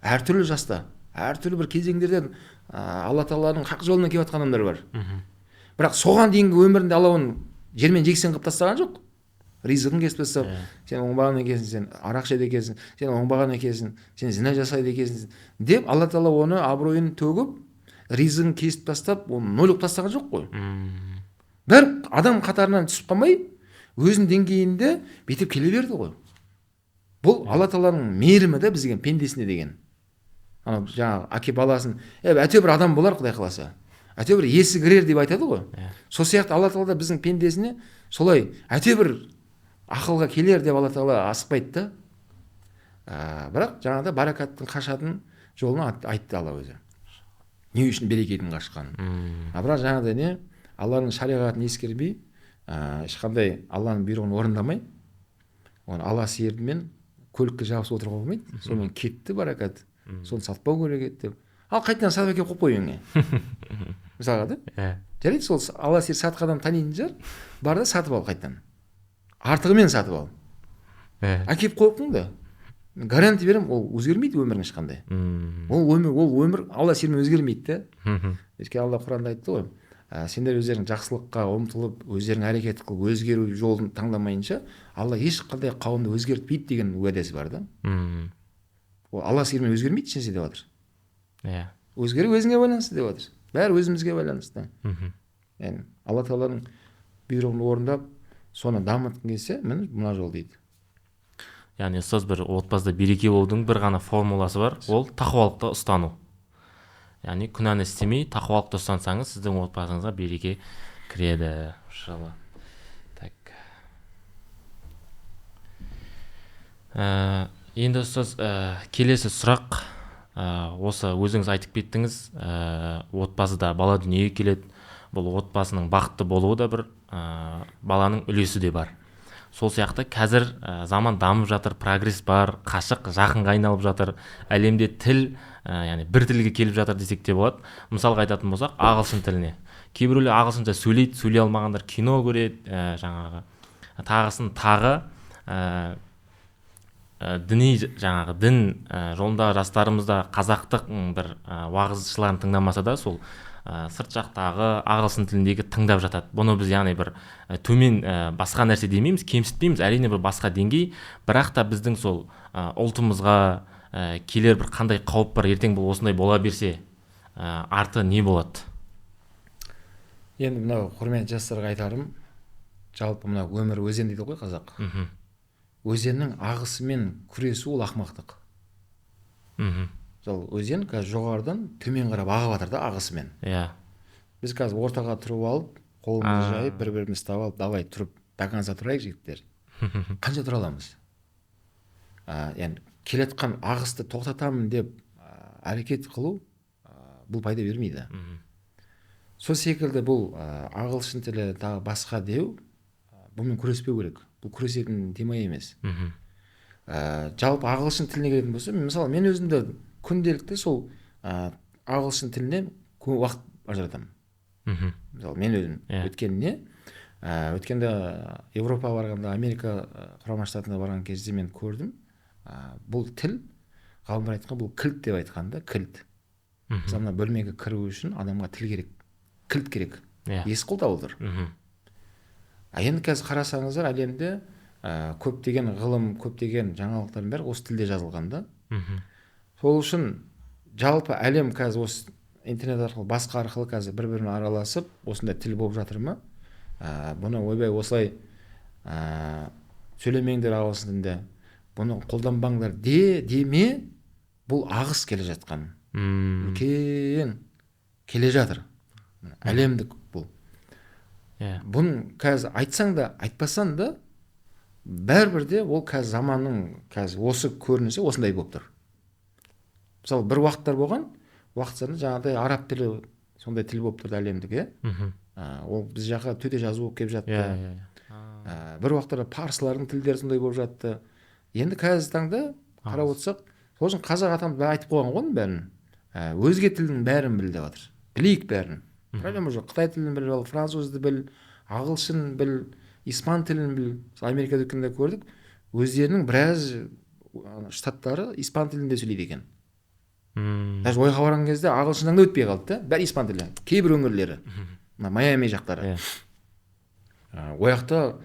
Әртүрлі жаста, әртүрлі бір кезеңдерден Алла тағаланың хақ жолына келіп жатқан адамдар бар. Бірақ соған дейінгі өмірінде Алла оны жермен жексен қылып тастаған жоқ. Ризығын кесіп тастап, сен оңбаған екенсің, сен арақ ішеді екенсің, сен оңбаған екенсің, сен зина жасайды екенсің деп Алла тағала оны абыройын төгіп, ризығын кесіп тастап, оны ноль қылып тастаған жоқ қой. Бір адам қатарынан түсіп қалмай, өзінің деңгейінде бүйтіп келе берді ғой. Бұл Алла тағаланың мейірімі да бізге, пендесіне деген. Анау жаңағы әке баласын, әйтеуір бір адам болар Құдай қаласа, әйтеуір есі кірер деп айтады ғой. Сол сияқты Алла тағала да біздің пендесіне солай әйтеуір бір ақылға келер деп Алла тағала асықпайды да. Бірақ жаңағыда баракаттың қашатын жолын айтты Алла өзі. Не үшін берекетін қашқанын. А бірақ жаңағыдай не, Алланың шариғатын ескермей, ешқандай Алланың бұйрығын орындамай, оны ала сиырмен көлікке жабысып отыруға болмайды. Сонымен кетті баракат. Соны сатпау керек еді деп. Ал қайтадан сатып әкеліп қойып қой үйіңе. Мысалға да? Жарайды, сол ала сиыр сатқан адам танитын шығар. Бар да сатып ал қайтадан. Артығымен сатып ал. Әкеліп қойыппын да. Гарантия беремін, ол өзгермейді өмірің ешқандай. Ол өмір ала сиырмен өзгермейді да. Өйткені Алла Құранда айтты ғой, сендер өздерің жақсылыққа ұмтылып, өздерің әрекет қылып, өзгеру жолын таңдамайынша, Алла ешқандай қауымды өзгертпейді деген уәдесі бар да. Ол Алла сиырмен өзгермейді ешнәрсе деп жатыр. Иә. Өзгеру өзіңе байланысты деп жатыр. Бәрі өзімізге байланысты. Яғни Алла тағаланың бұйрығын орындап, соны дамытқың келсе, міне мына жол дейді. Яғни ұстаз, бір отбасыда береке болудың бір ғана формуласы бар, ол тақуалықты ұстану. Яғни күнәні істемей тақуалықты ұстансаңыз, сіздің отбасыңызға береке кіреді. Иншалла. Так. Енді ұстаз, келесі сұрақ, осы өзіңіз айтып кеттіңіз, отбасыда бала дүниеге келеді. Бұл отбасының бақытты болуы да бір баланың үлесі де бар. Сол сияқты қазір заман дамып жатыр, прогресс бар, қашық жақынға айналып жатыр. Әлемде тіл, яғни бір тілге келіп жатыр десек те болады. Мысалға айтатын болсақ, ағылшын тіліне. Кейбіреулер ағылшынша сөйлейді, сөйлей алмағандар кино көреді, жаңағы тағысын тағы, діни жаңағы дін жолындағы жастарымыз да қазақтық бір уағызшыларын тыңдамаса да, сол сырт жақтағы ағылшын тіліндегі тыңдап жатады. Бұны біз яғни бір төмен басқа нәрсе демейміз, кемсітпейміз, әрине бір басқа деңгей, бірақ та біздің сол ұлтымызға келер бір қандай қауіп бар, ертең бұл осындай бола берсе, арты не болады? Енді мынау құрметті жастарға айтарым, жалпы мынау өмір өзен дейді ғой қазақ. Өзеннің ағысымен күресу ол ақымақтық. Мысалы, өзен қазір жоғарыдан төмен қарап ағып жатыр да ағысымен. Иә. Біз қазір ортаға тұрып алып, қолымызды жайып, бір-бірімізді ұстап алып, давай тұрып, до конца тұрайық жігіттер. Қанша тұра аламыз? Яғни келе жатқан ағысты тоқтатамын деп әрекет қылу бұл пайда бермейді. Сол секілді бұл ағылшын тілі тағы басқа деу, бұнымен күреспеу керек. Бұл күресетін тема емес. Жалпы ағылшын тіліне келетін болса, мысалы, мен өзімді күнделікті сол ағылшын тіліне уақыт ажыратамын. Мысалы, мен өзім өткеніне, өткенде Европаға барғанда, Америка Құрама Штатына барған кезде мен көрдім, бұл тіл, ғалымдар айтқан, бұл кілт деп айтқан да, кілт. Мысалы, мына бөлмеге кіру үшін адамға тіл керек, кілт керек. Есік құлыптаулы тұр. А енді қазір қарасаңыздар, әлемде көптеген ғылым, көптеген жаңалықтардың бәрі осы тілде жазылған да. Сол үшін жалпы әлем қазір осы интернет арқылы, басқа арқылы қазір бір-бірімен араласып, осындай тіл болып жатыр ма? Бұны ойбай осылай сөйлемеңдер ағылшын тілінде, бұны қолданбаңдар деме, бұл ағыс келе жатқан. Үлкен келе жатыр. Әлемдік бұл. Бұны қазір айтсаң да, айтпасаң да, бәрібір де ол қазір заманның қазір осы көрінісі осындай болып тұр. Мысалы, бір уақыттар болған, уақыт жаңағыдай араб тілі сондай тіл болып тұрды әлемдік, иә? Ол біз жаққа төте жазу болып келіп жатты. Бір уақыттарда парсылардың тілдері сондай болып жатты. Енді қазіргі таңда қарап отырсақ, сол үшін қазақ атамыз айтып қойған ғой оның бәрін. Өзге тілдің бәрін біл деп жатыр. Білейік бәрін. Проблема жоқ. Қытай тілін біл, ал французды біл, ағылшын біл, испан тілін біл. Мысалы, Америкада өткенде көрдік, өздерінің біраз штаттары испан тілінде сөйлейді екен. Даже ойға барған кезде ағылшыннан да өтпей қалды да, бәрі испан тілі. Кейбір өңірлері, мына Майами жақтары. Ол жақта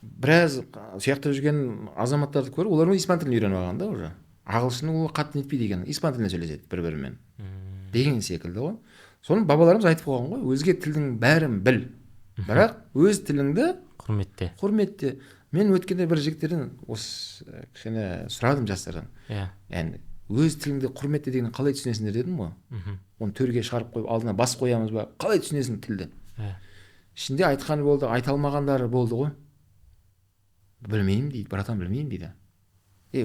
біраз сол жақта жүрген азаматтарды көріп, олар испан тілін үйреніп алған да уже. Ағылшын ол қатты нетпейді екен, испан тілінде сөйлеседі бір-бірімен деген секілді ғой. Соны бабаларымыз айтып қойған ғой, өзге тілдің бәрін біл, бірақ өз тіліңді құрметте. Құрметте. Мен өткенде бір жігіттерден осы кішкене сұрадым, жастардан. Яғни өз тіліңді құрметте дегенді қалай түсінесіңдер дедім ғой. Оны төрге шығарып қойып, алдына бас қоямыз ба? Қалай түсінесің тілді? Ішінде айтқаны болды, айта алмағандары болды ғой. Білмеймін дейді, братан, білмеймін дейді.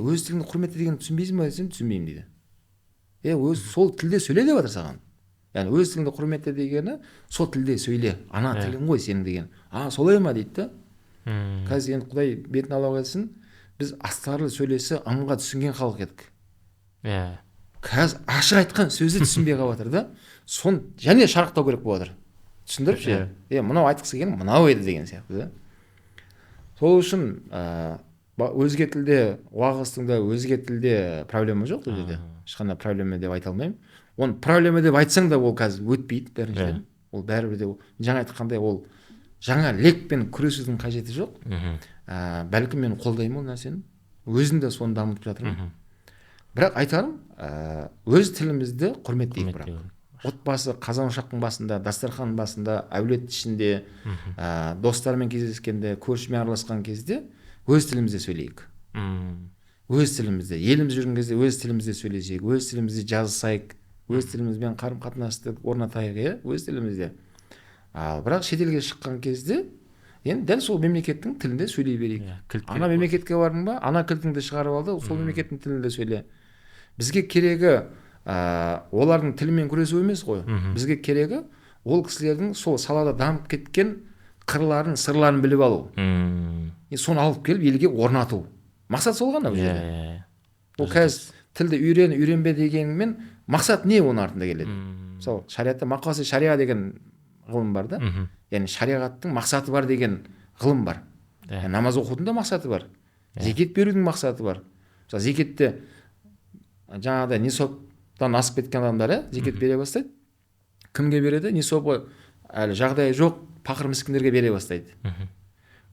Өз тіліңді құрметте дегенді түсінбейсің ба десем, түсінбеймін дейді. Өз сол тілде сөйле деп жатыр саған. Яғни өз тіліңді құрметте дегені сол тілде сөйле, ана тілің ғой сенің деген. А, солай ма дейді да. Қазір енді Құдай бетін ала қойсын, біз астарлы сөйлесі ымға түсінген халық едік. Қазір ашық айтқан сөзді түсінбей қалып жатыр да. Соны және шарықтау керек болып жатыр. Түсіндіріп ше? Мынау айтқысы келген мынау еді деген сияқты да. Сол үшін өзге тілде уағыздың да, өзге тілде проблема жоқ бұл жерде. Ешқандай проблема деп айта алмаймын. Оны проблема деп айтсаң да ол қазір өтпейді біріншіден. Ол бәрібір де жаңа айтқандай ол жаңа лекпен күресудің қажеті жоқ. Бәлкім мен қолдаймын ол нәрсені. Өзім де соны дамытып жатырмын. Бірақ айтарым, өз тілімізді құрметтейік бірақ. Отбасы қазан ошақтың басында, дастархан басында, әулет ішінде, достармен кездескенде, көршімен араласқан кезде өз тілімізде сөйлейік. Өз тілімізде, еліміз жүрген кезде өз тілімізде сөйлесейік, өз тілімізде жазысайық, өз тілімізбен қарым-қатынасты орнатайық, иә, өз тілімізде. Ал бірақ шетелге шыққан кезде енді дәл сол мемлекеттің тілінде сөйлей берейік. Ана мемлекетке бардың ба, ана кілтіңді шығарып алды, сол мемлекеттің тілінде сөйле. Бізге керегі олардың тілімен күресу емес қой. Бізге керегі ол кісілердің сол салада дамып кеткен қырларын, сырларын біліп алу. Соны алып келіп елге орнату. Мақсат сол ғана бұл жерде. Ол қазір тілді үйрен, үйренбе дегенмен мақсат не оның артында келеді? Мысалы, шариатта мақасы шариа деген ғылым бар да. Яғни шариғаттың мақсаты бар деген ғылым бар. Намаз оқудың да мақсаты бар. Зекет берудің мақсаты бар. Мысалы, зекетте жаңағыдай нисоптан асып кеткен адамдар, зекет бере бастайды. Кімге береді? Нисобы әлі жағдайы жоқ пақыр міскіндерге бере бастайды.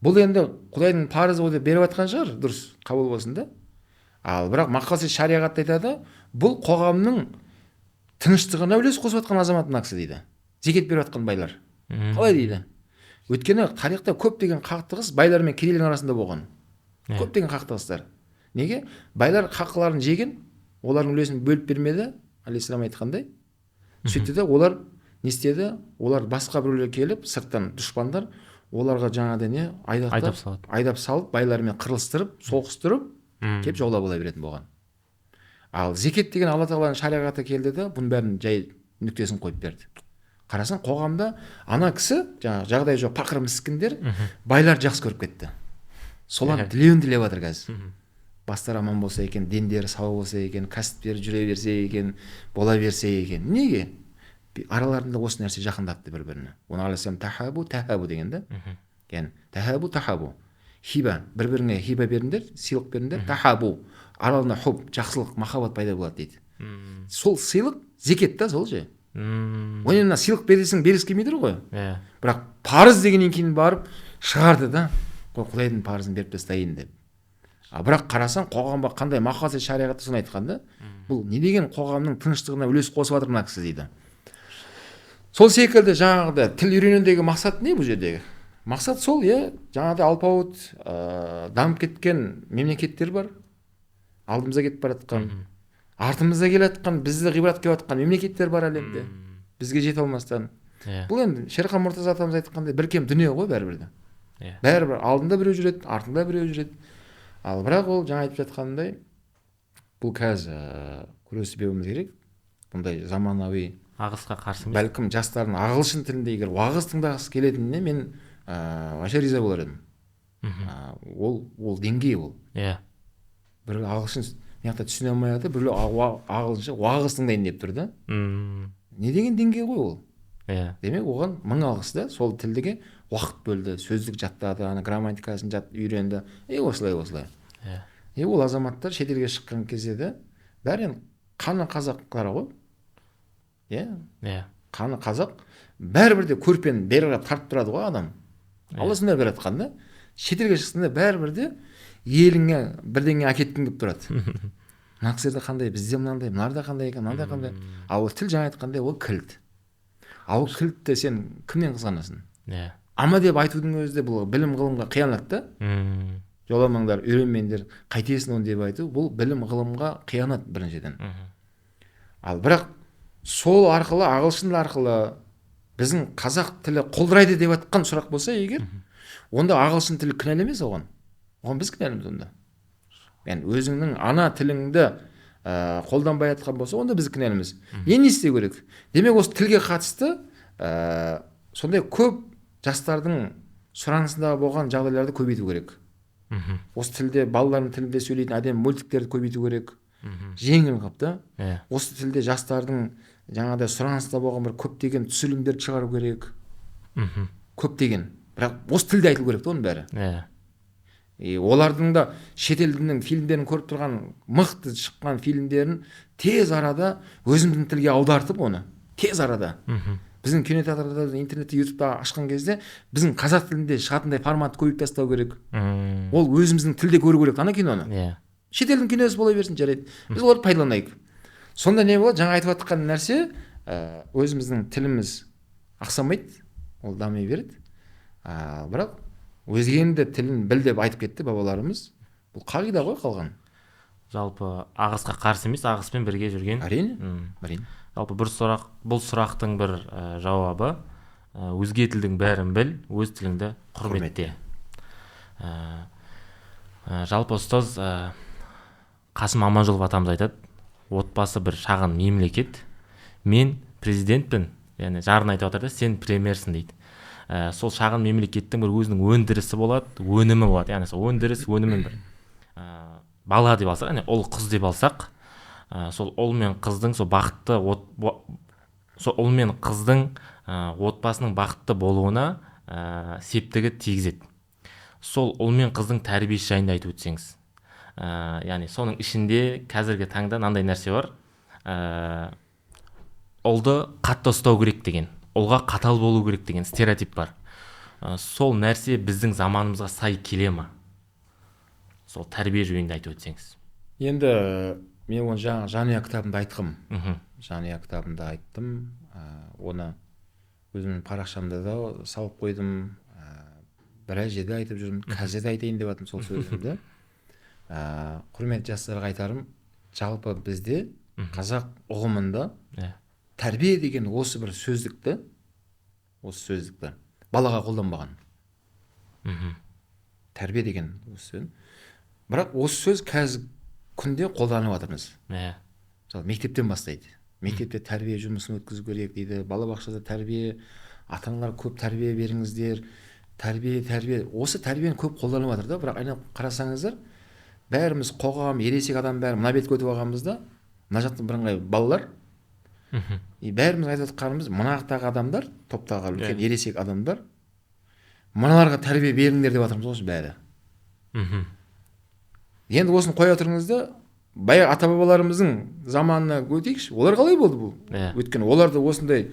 Бұл енді Құдайдың парызы ғой деп беріп жатқан шығар, дұрыс, қабыл болсын да. Ал бірақ мақасы шариғатта айтады, бұл қоғамның тыныштығына үлес қосып жатқан азамат мына кісі дейді. Зекет беріп жатқан байлар. Қалай дейді? Өйткені тарихта көптеген қақтығыс байлар мен кедейлердің арасында болған. Көптеген қақтығыстар. Неге? Байлар хақыларын жеген, олардың үлесін бөліп бермеді, алейхиссалам айтқандай. Сөйтті де олар не істеді? Олар басқа біреулер келіп, сырттан дұшпандар, оларға жаңағыдай не айдап салып, байлармен қырылыстырып, соғыстырып, келіп жаулап ала беретін болған. Ал зекет деген Алла тағаланың шариғаты келді де, бұның бәрін жай нүктесін қойып берді. Қарасаң, қоғамда ана кісі, жаңағы жағдайы жоқ пақыр міскіндер, байлар жақсы көріп кетті. Солар тілеуін тілеп жатыр қазір. Бастары аман болса екен, дендері сау болса екен, кәсіптері жүре берсе екен, бола берсе екен. Неге? Араларында осы нәрсе жақындатты бір-біріне. Оны алейхиссалам тахабу, тахабу деген да. Яғни тахабу, тахабу. Хиба, бір-біріңе хиба беріңдер, сыйлық беріңдер, тахабу. Араларында хуб, жақсылық, махаббат пайда болады дейді. Сол сыйлық Зекет та сол ше. Оны мына сыйлық бересің, бергісі келмей тұр ғой. Иә. Бірақ парыз дегеннен кейін барып шығарды да, құдайдың парызын беріп тастайын деп. А бірақ қарасаң, қоғамға қандай мақсат шариғатта соны айтқан да. Бұл не деген қоғамның тыныштығына үлес қосып жатыр мына кісі дейді. Сол секілді жаңағыда тіл үйренудегі мақсат не бұл жердегі? Мақсат сол, иә, жаңағыдай алпауыт дамып кеткен мемлекеттер бар. Алдымызда кетіп бара жатқан, артымызда келе жатқан, бізді ғибрат келіп жатқан мемлекеттер бар әлемде. Бізге жете алмастан. Бұл енді Шерхан Мұртаза атамыз айтқандай бір кем дүние ғой бәрібір де. Бәрібір алдында біреу жүреді, артында біреу жүреді. Ал бірақ ол жаңа айтып жатқанымдай, бұл қазір күресіп беруіміз керек. Бұндай заманауи ағысқа қарсы емес. Бәлкім жастардың ағылшын тілінде егер уағыз тыңдағысы келетініне мен вообще риза болар едім. Ол деңгей ол. Иә. Бір ағылшын мына жақта түсіне алмай жатыр, біреу ағылшынша уағыз тыңдайын деп тұр да. Не деген деңгей ғой ол? Иә. Демек оған мың алғыс да, сол тілдіге уақыт бөлді, сөздік жаттады, ана грамматикасын үйренді. Осылай осылай. Иә. Ол азаматтар шетелге шыққан кезде де бәрі енді қаны қазақтар ғой. Иә. Иә. Қаны қазақ бәрібір де көрпені бері қарап тартып тұрады ғой адам. Алла сондай бір айтқан да. Шетелге шықсаң да бәрібір де еліңе бірдеңе әкеткің келіп тұрады. Мына кісілерде қандай, бізде мынандай, мыналарда қандай екен, мынандай қандай. Ал ол тіл жаңа айтқандай ол кілт. Ал ол кілтті сен кімнен қызғанасың? Иә. Ама деп айтудың өзі де бұл білім ғылымға қиянат та. Жоламаңдар, үйренмеңдер, қайтесің оны деп айту, бұл білім ғылымға қиянат біріншіден. Ал бірақ сол арқылы, ағылшын арқылы біздің қазақ тілі құлдырайды деп атқан сұрақ болса егер, онда ағылшын тілі кінәлі емес оған. Оған біз кінәліміз онда. Яғни өзіңнің ана тіліңді қолданбай атқан болса, онда біз кінәліміз. Не істеу керек? Демек осы тілге қатысты сондай көп жастардың сұранысында болған жағдайларды көбейту керек. Осы тілде, балалардың тілінде сөйлейтін әдемі мультиктерді көбейту керек. Жеңіл қылып та. Осы тілде жастардың жаңағыдай сұраныста болған бір көптеген түсірілімдерді шығару керек. Көптеген. Бірақ осы тілде айтылу керек та оның бәрі. Олардың да шетелдің фильмдерін көріп тұрған мықты шыққан фильмдерін тез арада өзіміздің тілге аудартып оны тез арада. Біздің кинотеатрда, интернетте, ютубта ашқан кезде біздің қазақ тілінде шығатындай формат көбейтіп тастау керек. Ол өзіміздің тілде көру керек ана киноны. Шетелдің киносы бола берсін, жарайды. Біз оларды пайдаланайық. Сонда не болады? Жаңа айтып жатқан нәрсе, өзіміздің тіліміз ақсамайды, ол дами береді. Бірақ өзгенің де тілін біл деп айтып кетті бабаларымыз. Бұл қағида ғой қалған. Жалпы ағысқа қарсы емес, ағыспен бірге жүрген. Әрине, әрине. Жалпы бір сұрақ, бұл сұрақтың бір жауабы, өзге тілдің бәрін біл, өз тіліңді құрметте. Жалпы ұстаз Қасым Аманжолов атамыз айтады, отбасы бір шағын мемлекет, мен президентпін, яғни жарын айтып жатыр да, сен премьерсің дейді. Сол шағын мемлекеттің бір өзінің өндірісі болады, өнімі болады. Яғни сол өндіріс өнімін бір бала деп алсақ, яғни ұл қыз деп алсақ, сол ұл мен қыздың сол бақытты сол ұл мен қыздың отбасының бақытты болуына септігі тигізеді. Сол ұл мен қыздың тәрбиесі жайында айтып өтсеңіз. Яғни соның ішінде қазіргі таңда мынандай нәрсе бар. Ұлды қатты ұстау керек деген, ұлға қатал болу керек деген стереотип бар. Сол нәрсе біздің заманымызға сай келе ма? Сол тәрбие жөнінде айтып өтсеңіз. Енді мен оны жаңа Жанұя кітабында айтқым. Жанұя кітабында айттым. Оны өзімнің парақшамда да салып қойдым. Біраз жерде айтып жүрмін. Қазір де айтайын деп жатырмын сол сөзімді. Құрметті жастарға айтарым, жалпы бізде қазақ ұғымында тәрбие деген осы бір сөздікті, осы сөздікті балаға қолданбаған. Тәрбие деген осы сөз. Бірақ осы сөз қазір күнде қолданып жатырмыз. Мысалы, мектептен бастайды. Мектепте тәрбие жұмысын өткізу керек дейді, балабақшада тәрбие, ата-аналар көп тәрбие беріңіздер, тәрбие, тәрбие. Осы тәрбиені көп қолданып жатыр да, бірақ айналып қарасаңыздар, бәріміз қоғам, ересек адам бәрі мына бетке өтіп алғанбыз да, мына жақтың бірыңғай балалар. И бәріміз айтып жатқанымыз, мына жақтағы адамдар, топтағы үлкен ересек адамдар, мыналарға тәрбие беріңдер деп жатырмыз осы бәрі. Енді осыны қоя тұрыңыз да, Баяғы ата бабаларымыздың заманына өтейікші, олар қалай болды бұл? Өйткені олар да осындай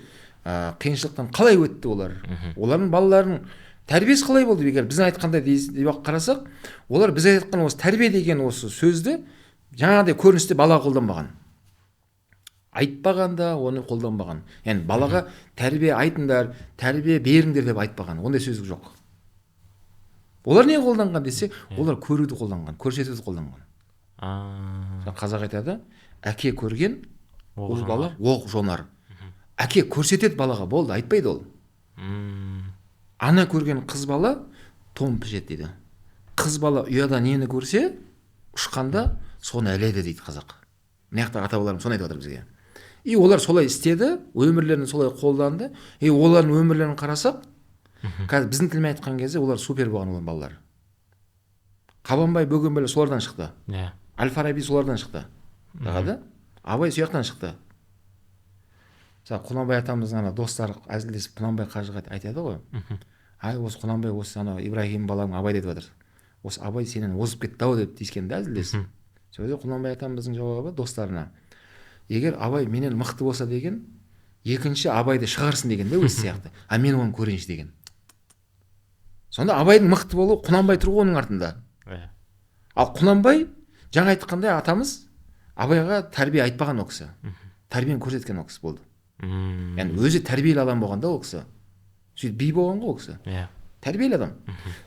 қиыншылықтан қалай өтті олар? Олардың балаларының тәрбиесі қалай болды? Егер біздің айтқандай деп қарасақ, олар біз айтқан осы тәрбие деген осы сөзді жаңағыдай көріністе бала қолданбаған. Айтпаған да, оны қолданбаған. Яғни балаға тәрбие айтыңдар, тәрбие беріңдер деп айтпаған. Ондай сөз жоқ. Олар не қолданған десе, олар көруді қолданған, көрсетуді қолданған. Қазақ айтады, әке көрген ұл бала оқ жонар. Әке көрсетеді балаға, болды, айтпайды ол. Ана көрген қыз бала тон пішеді дейді. Қыз бала ұяда нені көрсе, ұшқанда соны іледі дейді қазақ. Мына жақта ата-бабаларымыз соны айтып жатыр бізге. И олар солай істеді, өмірлерін солай қолданды. И олардың өмірлерін қарасақ, қазір біздің тілмен айтқан кезде олар супер болған олардың балалары. Қабанбай, Бөгенбай солардан шықты. Әл-Фараби солардан шықты. Ағады? Абай сол жақтан шықты. Мысалы, Құнанбай атамыздың ана достары әзілдесіп Құнанбай қажыға айтады ғой. Ай, осы Құнанбай, осы ана Ибраһим балаң Абай деп жатыр. Осы Абай сенен озып кетті ау деп тиіскен де әзілдесіп. Сол кезде Құнанбай атамыздың жауабы достарына: егер Абай менен мықты болса деген, екінші Абайды шығарсын деген де өзі сияқты. А мен оны көрейінші деген. Сонда Абайдың мықты болуы Құнанбай тұр ғой оның артында. Ал Құнанбай жаңа айтқандай атамыз Абайға тәрбие айтпаған ол кісі. Тәрбиені көрсеткен ол кісі болды. Яғни өзі тәрбиелі адам болған да ол кісі. Сөйтіп би болған ғой ол кісі. Тәрбиелі адам.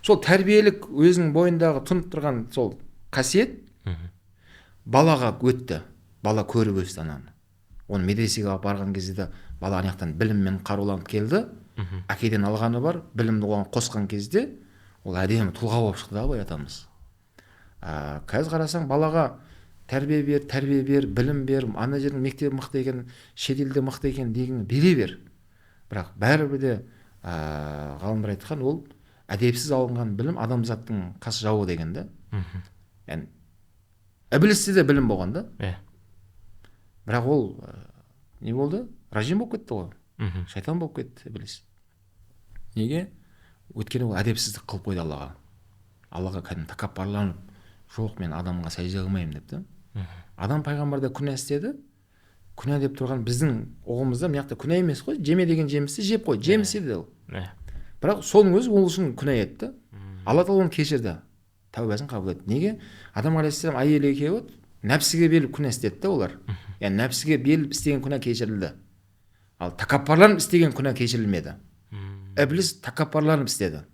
Сол тәрбиелік өзінің бойындағы тұнып тұрған сол қасиет балаға өтті. Бала көріп өсті ананы. Оны медресеге алып барған кезде де бала ана жақтан біліммен қаруланып келді. Әкеден алғаны бар, білімді оған қосқан кезде ол әдемі тұлға болып шықты да Абай атамыз. Қазір қарасаң балаға тәрбие бер, тәрбие бер, білім бер, ана жердің мектебі мықты екен, шетелде мықты екен деген бере бер. Бірақ бәрібір де ғалымдар айтқан, ол әдепсіз алынған білім адамзаттың қас жауы деген да. Яғни ібілісте де білім болған да. Бірақ ол не болды? Ражим болып кетті ғой. Шайтан болып кетті ібіліс. Неге? Өйткені ол әдепсіздік қылып қойды Аллаға. Аллаға кәдімгі тәкаппарланып, жоқ, мен адамға сәжде қылмаймын деп та. Адам пайғамбар да күнә істеді. Күнә деп тұрған біздің ұғымымызда мына жақта күнә емес қой, жеме деген жемісті жеп қой, жеміс еді ол. Бірақ соның өзі ол үшін күнә еді да. Алла тағала оны кешірді, тәубасын қабыл етті. Неге? Адам алейхиссалам әйелі екеуі нәпсіге беріліп күнә істеді да олар. Яғни нәпсіге беріліп істеген күнә кешірілді. Ал тәкаппарланып істеген күнә кешірілмеді. Ібіліс тәкаппарланып істеді.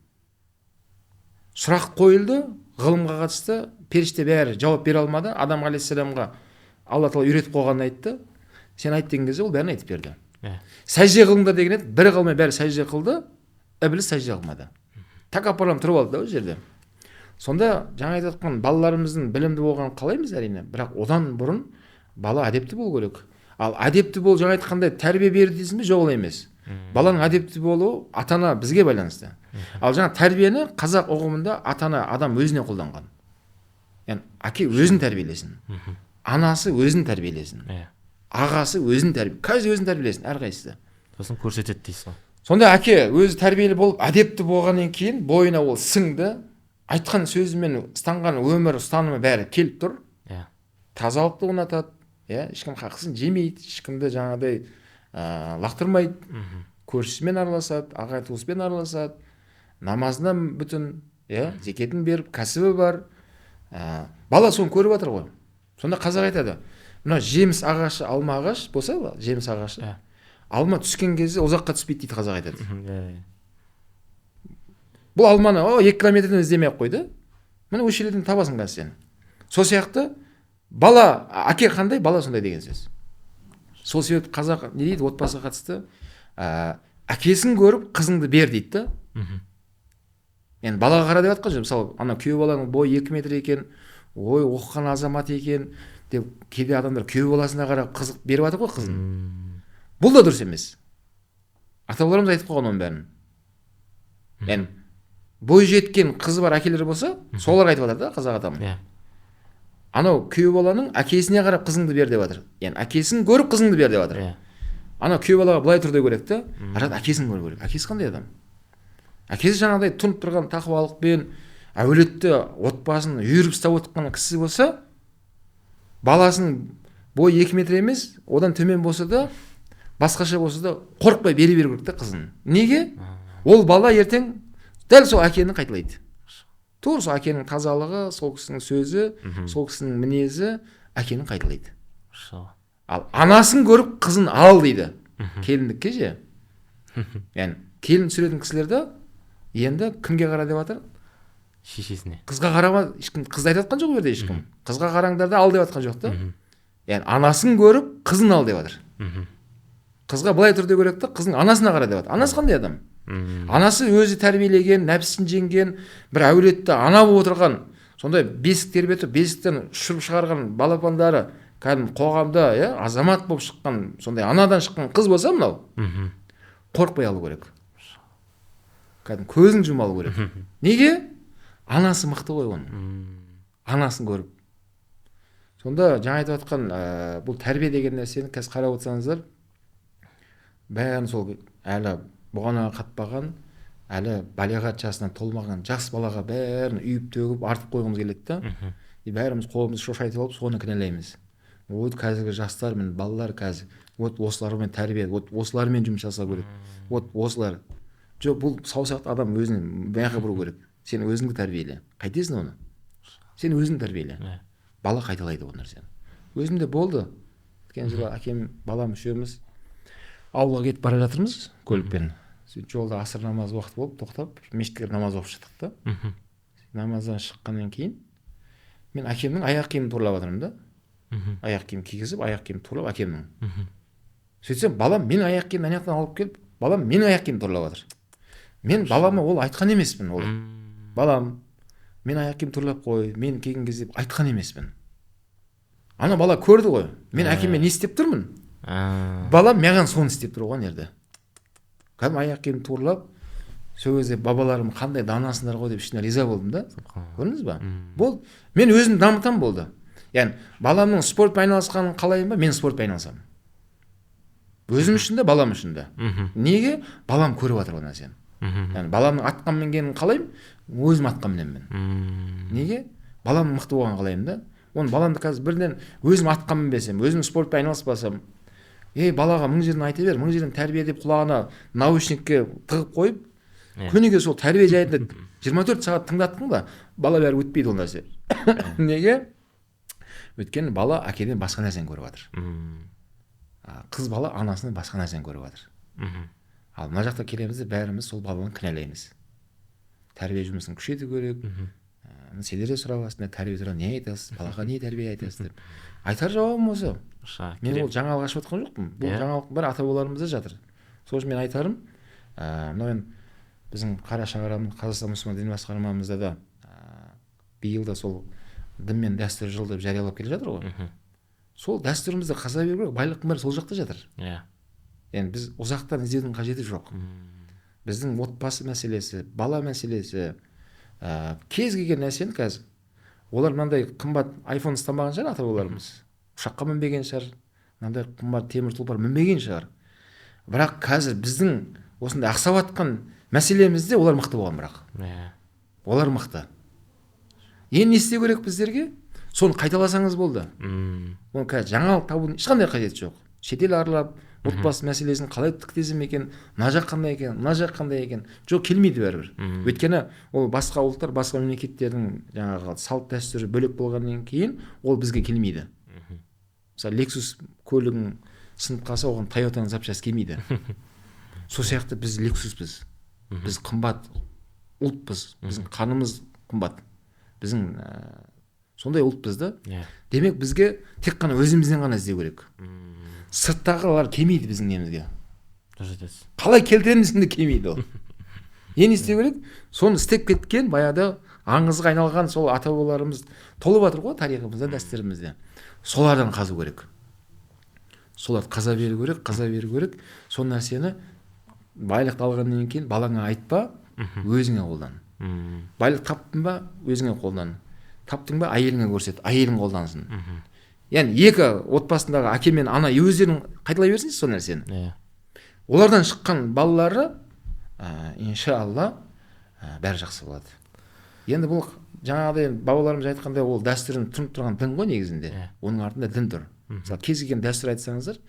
Сұрақ қойылды, ғылымға қатысты, періште бәрі жауап бере алмады. Адам алейхиссаламға Алла тағала үйретіп қойғанын айтты. Сен айт деген кезде ол бәрін айтып берді. Сәжде қылыңдар деген еді, бірі қалмай бәрі сәжде қылды, ібіліс сәжде қылмады. Тәкаппарланып тұрып алды да ол жерде. Сонда жаңа айтып жатқан балаларымыздың білімді болғанын қалаймыз әрине, бірақ одан бұрын бала әдепті болу керек. Ал әдепті бол, жаңа айтқандай тәрбие беру дейсің бе? Жоқ, ол емес. Баланың әдепті болуы ата-ана бізге байланысты. Ал жаңа тәрбиені қазақ ұғымында ата-ана адам өзіне қолданған. Яғни әке өзін тәрбиелесін, анасы өзін тәрбиелесін, ағасы өзін тәрбие, каждый өзін тәрбиелесін, әрқайсысы. Сосын көрсетеді дейсіз ғой. Сонда әке өзі тәрбиелі болып, әдепті болғаннан кейін бойына ол сіңді, айтқан сөзімен ұстанған өмір ұстанымы бәрі келіп тұр. Тазалықты ұнатады, ешкім хақысын жемейді, ешкімді жаңағыдай лақтырмайды, көршісімен араласады, ағай туыспен араласады, намазына бүтін, зекетін беріп, кәсібі бар. Бала соны көріп жатыр ғой. Сонда қазақ айтады, мына жеміс ағашы, алма ағаш болса, жеміс ағашы, алма түскен кезде ұзаққа түспейді дейді қазақ айтады. Бұл алманы 2 километрден іздемей ақ қойды. Міне осы жерден табасың қазір сен. Сол сияқты бала, әке қандай, бала сондай деген сөз. Сол себепті қазақ не дейді отбасыға қатысты, әкесін көріп қызыңды бер дейді да. Яғни балаға қара деп жатқан жоқ. Мысалы, ана күйеу баланың бойы 2 метр екен, ой, оқыған азамат екен деп кейде адамдар күйеу баласына қарап қызық беріп жатыр ғой қызын. Бұл да дұрыс емес. Ата-бабаларымыз айтып қойған оның бәрін. Яғни бой жеткен қызы бар әкелер болса, солар айтып жатыр да қазақ атам. Анау күйеу баланың әкесіне қарап қызыңды бер деп жатыр. Яғни әкесін көріп қызыңды бер деп жатыр. Анау күйеу балаға былай тұр деу керек та, арада әкесін көру керек. Әкесі қандай адам? Әкесі жаңағыдай тұнып тұрған тақуалықпен әулетті, отбасын үйіріп ұстап отырған кісі болса, Баласының бойы 2 метр емес, одан төмен болса да, басқаша болса да, қорықпай бере беру керек та қызын. Неге? Ол бала ертең дәл сол әкені қайталайды. Тура сол әкенің тазалығы, сол кісінің сөзі, сол кісінің мінезі әкені қайталайды. Ал анасын көріп қызын ал дейді. Келіндікке ше. Яғни келін түсіретін кісілерді енді кімге қара деп жатыр? Шешесіне. Қызға қарама, ешкім қызды айтып жатқан жоқ ол жерде ешкім. Қызға қараңдар да ал деп жатқан жоқ та. Яғни анасын көріп қызын ал деп жатыр. Қызға былай тұр деу керек та, қыздың анасына қара деп жатыр. Анасы қандай адам? Анасы өзі тәрбиелеген, нәпсісін жеңген, бір әулетті ана болып отырған, сондай бесік тербетіп, бесіктен ұшырып шығарған балапандары, кәдімгі қоғамда, иә, азамат болып шыққан, сондай анадан шыққан қыз болса мынау, қорықпай алу керек. Кәдімгі көзін жұмып алу керек. Неге? Анасы мықты ғой оның. Анасын көріп. Сонда жаңа айтып жатқан, бұл тәрбие деген нәрсені қазір қарап отырсаңыздар, бәрін сол әлі бұғанаға қатпаған, әлі балиғат жасына толмаған жас балаға бәрін үйіп төгіп артып қойғымыз келеді да. И бәріміз қолымызды шошайтып алып соны кінәлаймыз. Вот қазіргі жастар мен балалар қазір вот осылармен тәрбие, вот осылармен жұмыс жасау керек. Вот осылар. Жоқ, бұл саусақты адам өзін мияққа бұру керек. Сен өзіңді тәрбиеле. Қайтесің оны? Сен өзің тәрбиеле. Бала қайталайды ол нәрсені. Өзімде болды. Өткен жылы әкем, балам үшеуміз ауылға кетіп бара жатырмыз көлікпен. Сөйтіп жолда аср намаз уақыты болып тоқтап, мешітке намаз оқып шықтық та. Намаздан шыққаннан кейін мен әкемнің аяқ киімін туралап жатырмын да. Аяқ киім кигізіп, аяқ киім туралап әкемнің. Сөйтсем балам менің аяқ киімін ана жақтан алып келіп, балам менің аяқ киімін туралап жатыр. Мен балама ол айтқан емеспін ол. Балам, мен аяқ киім туралап қой, мен келген кезде айтқан емеспін. Ана бала көрді ғой, мен әкеме не істеп тұрмын? Балам маған соны істеп тұр ғой жерде. Кәдімгі аяқ киім туралап, сол кезде бабаларым қандай данасыңдар ғой деп ішіне риза болдым да. Көрдіңіз ба? Болды. Мен өзім дамытам болды. Яғни баламның спортпен айналысқанын қалаймын ба? Мен спортпен айналысамын. Өзім үшін де, балам үшін де. Неге? Балам көріп жатыр ол нәрсені. Яғни баламның атқа мінгенін қалаймын, өзім атқа мінемін. Неге? Балам мықты болғанын қалаймын да. Оны баламды қазір бірден өзім атқа мінбесем, өзім спортпен айналыспасам, ей балаға мың жерден айта бер, мың жерден тәрбие деп құлағына наушникке тығып қойып, күніге сол тәрбие жайында 24 сағат тыңдаттың ба, бала бәрі өтпейді ол нәрсе. Неге? Өйткені бала әкеден басқа нәрсені көріп жатыр. Қыз бала анасынан басқа нәрсені көріп жатыр. Ал мына жақта келеміз де бәріміз сол баланы кінәлаймыз. Тәрбие жұмысын күшейту керек. Сендер де сұрап аласыңдар, тәрбие туралы не айтасыз, балаға не тәрбие айтасыз деп. Айтар жауабым осы. Мен ол жаңалық ашып жатқан жоқпын. Бұл жаңалық бір ата-бабаларымызда жатыр. Сол үшін мен айтарым, мынау енді біздің қара шаңырағымыз Қазақстан мұсылман діни басқармамызда да биыл да сол дін мен дәстүр жыл деп жариялап келе жатыр ғой. Сол дәстүрімізді қаза беру керек, байлықтың бәрі сол жақта жатыр. Яғни біз ұзақтан іздеудің қажеті жоқ. Біздің отбасы мәселесі, бала мәселесі, кез келген нәрсені қазір олар мынандай қымбат айфон ұстамаған шығар ата-бабаларымыз, ұшаққа мінбеген шығар, мынандай қымбат темір тұлпар мінбеген шығар. Бірақ қазір біздің осындай ақсап жатқан мәселемізде олар мықты болған бірақ. Олар мықты. Енді не істеу керек біздерге? Соны қайталасаңыз болды. Оны қазір жаңалық табудың ешқандай қажеті жоқ. Шетел аралап, отбасы мәселесін қалай тіктесем екен, мына жақ қандай екен, мына жақ қандай екен, жоқ келмейді бәрібір. Өйткені ол басқа ұлттар, басқа мемлекеттердің жаңағы салт дәстүрі бөлек болғаннан кейін ол бізге келмейді. Мысалы Lexus көлігің сынып қалса, оған Toyotаның запчасты келмейді. Сол сияқты біз Lexuспыз. Біз қымбат ұлтпыз, біздің қанымыз қымбат. Біздің сондай ұлтпыз да. Демек бізге тек қана өзімізден ғана іздеу керек. Сырттағылар келмейді біздің немізге. Қалай келтіреміз де келмейді ол. Енді істеу керек? Соны істеп кеткен баяғыда аңызға айналған сол ата-бабаларымыз толып жатыр ғой тарихымызда, дәстүрімізде. Солардан қазу керек. Соларды қаза беру керек, қаза беру керек. Сол нәрсені байлықты алғаннан кейін балаңа айтпа, өзіңе қолдан. Байлық таптың ба, өзіңе қолдан. Таптың ба, әйеліңе көрсет, әйелің қолдансын. Яғни екі отбасындағы әке мен ана өздерің қайталай берсінші сол нәрсені. Олардан шыққан балалары, иншалла, бәрі жақсы болады. Енді бұл жаңағыдай бабаларымыз айтқандай, ол дәстүрін тұнып тұрған дін ғой негізінде. Оның артында дін тұр. Мысалы, кез келген дәстүр айтсаңыздар,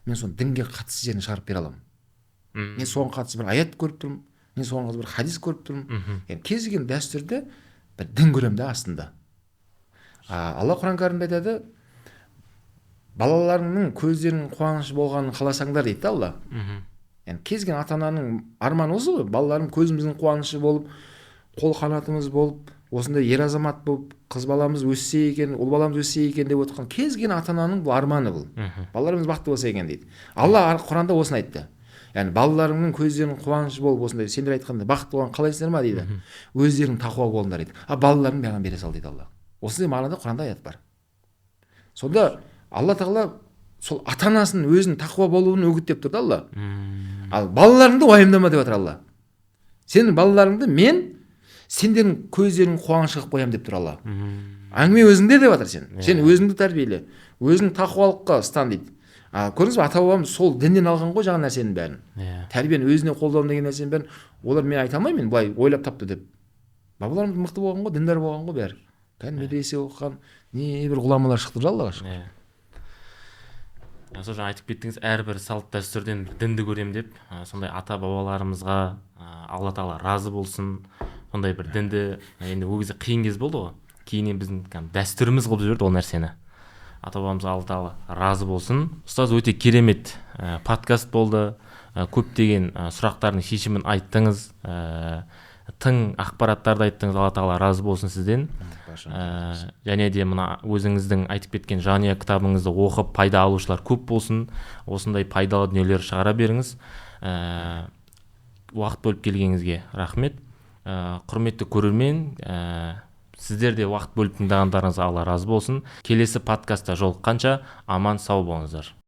мен соны дінге қатысты жерін шығарып бере аламын. Мен соған қатысты бір аят көріп тұрмын, мен соған қатысты бір хадис көріп тұрмын. Яғни кез келген дәстүрде бір дін көремін да астында. Алла Құран кәрімде айтады, балаларыңның көздерінің қуанышы болғанын қаласаңдар дейді да Алла. Яғни кез келген ата-ананың арманы осы ғой, балаларым көзіміздің қуанышы болып, қол қанатымыз болып, осындай ер азамат болып, қыз баламыз өссе екен, ұл баламыз өссе екен деп отырған кез келген ата-ананың бұл арманы бұл. Балаларымыз бақытты болса екен дейді. Алла Құранда осыны айтты. Яғни балаларыңның көздерінің қуанышы болып, осындай сендер айтқандай бақытты болған қалайсыңдар ма дейді. Өздерің тақуа болыңдар дейді. А балаларың маған бере сал дейді Алла. Осындай мағынада Құранда аят бар. Сонда Алла тағала сол ата-анасының өзінің тақуа болуын үгіттеп тұр да Алла. Ал балаларыңды уайымдама деп жатыр Алла. Сенің балаларыңды мен сендердің көздерің қуаныш қылып қоямын деп тұр Алла. Әңгіме өзіңде деп жатыр сен. Сен өзіңді тәрбиеле, өзің тақуалыққа ұстан дейді. Көрдіңіз бе, ата бабамыз сол діннен алған ғой жаңа нәрсенің бәрін. Тәрбиені өзіне қолдану деген нәрсенің бәрін олар мен айта алмаймын, мен былай ойлап тапты деп. Бабаларымыз мықты болған ғой, діндар болған ғой бәрі. Кәдімгі медресе оқыған не бір ғұламалар шықты Аллаға шүкір. Сол жаңа айтып кеттіңіз, әрбір салт дәстүрден бір дінді көрем деп, сондай ата бабаларымызға Алла тағала разы болсын. Сондай бір дінді, енді ол кезде қиын кез болды ғой. Кейіннен біздің дәстүріміз қылып жіберді ол нәрсені. Ата бабамызға Алла тағала разы болсын. Ұстаз, өте керемет подкаст болды. Көптеген сұрақтардың шешімін айттыңыз. Тың ақпараттарды айттыңыз. Алла тағала разы болсын сізден. Және де мына өзіңіздің айтып кеткен Жанұя кітабыңызды оқып пайда алушылар көп болсын. Осындай пайдалы дүниелер шығара беріңіз. Уақыт бөліп келгеніңізге рахмет. Құрметті көрермен, сіздер де уақыт бөліп тыңдағандарыңызға Алла разы болсын. Келесі подкастта жолыққанша аман сау болыңыздар.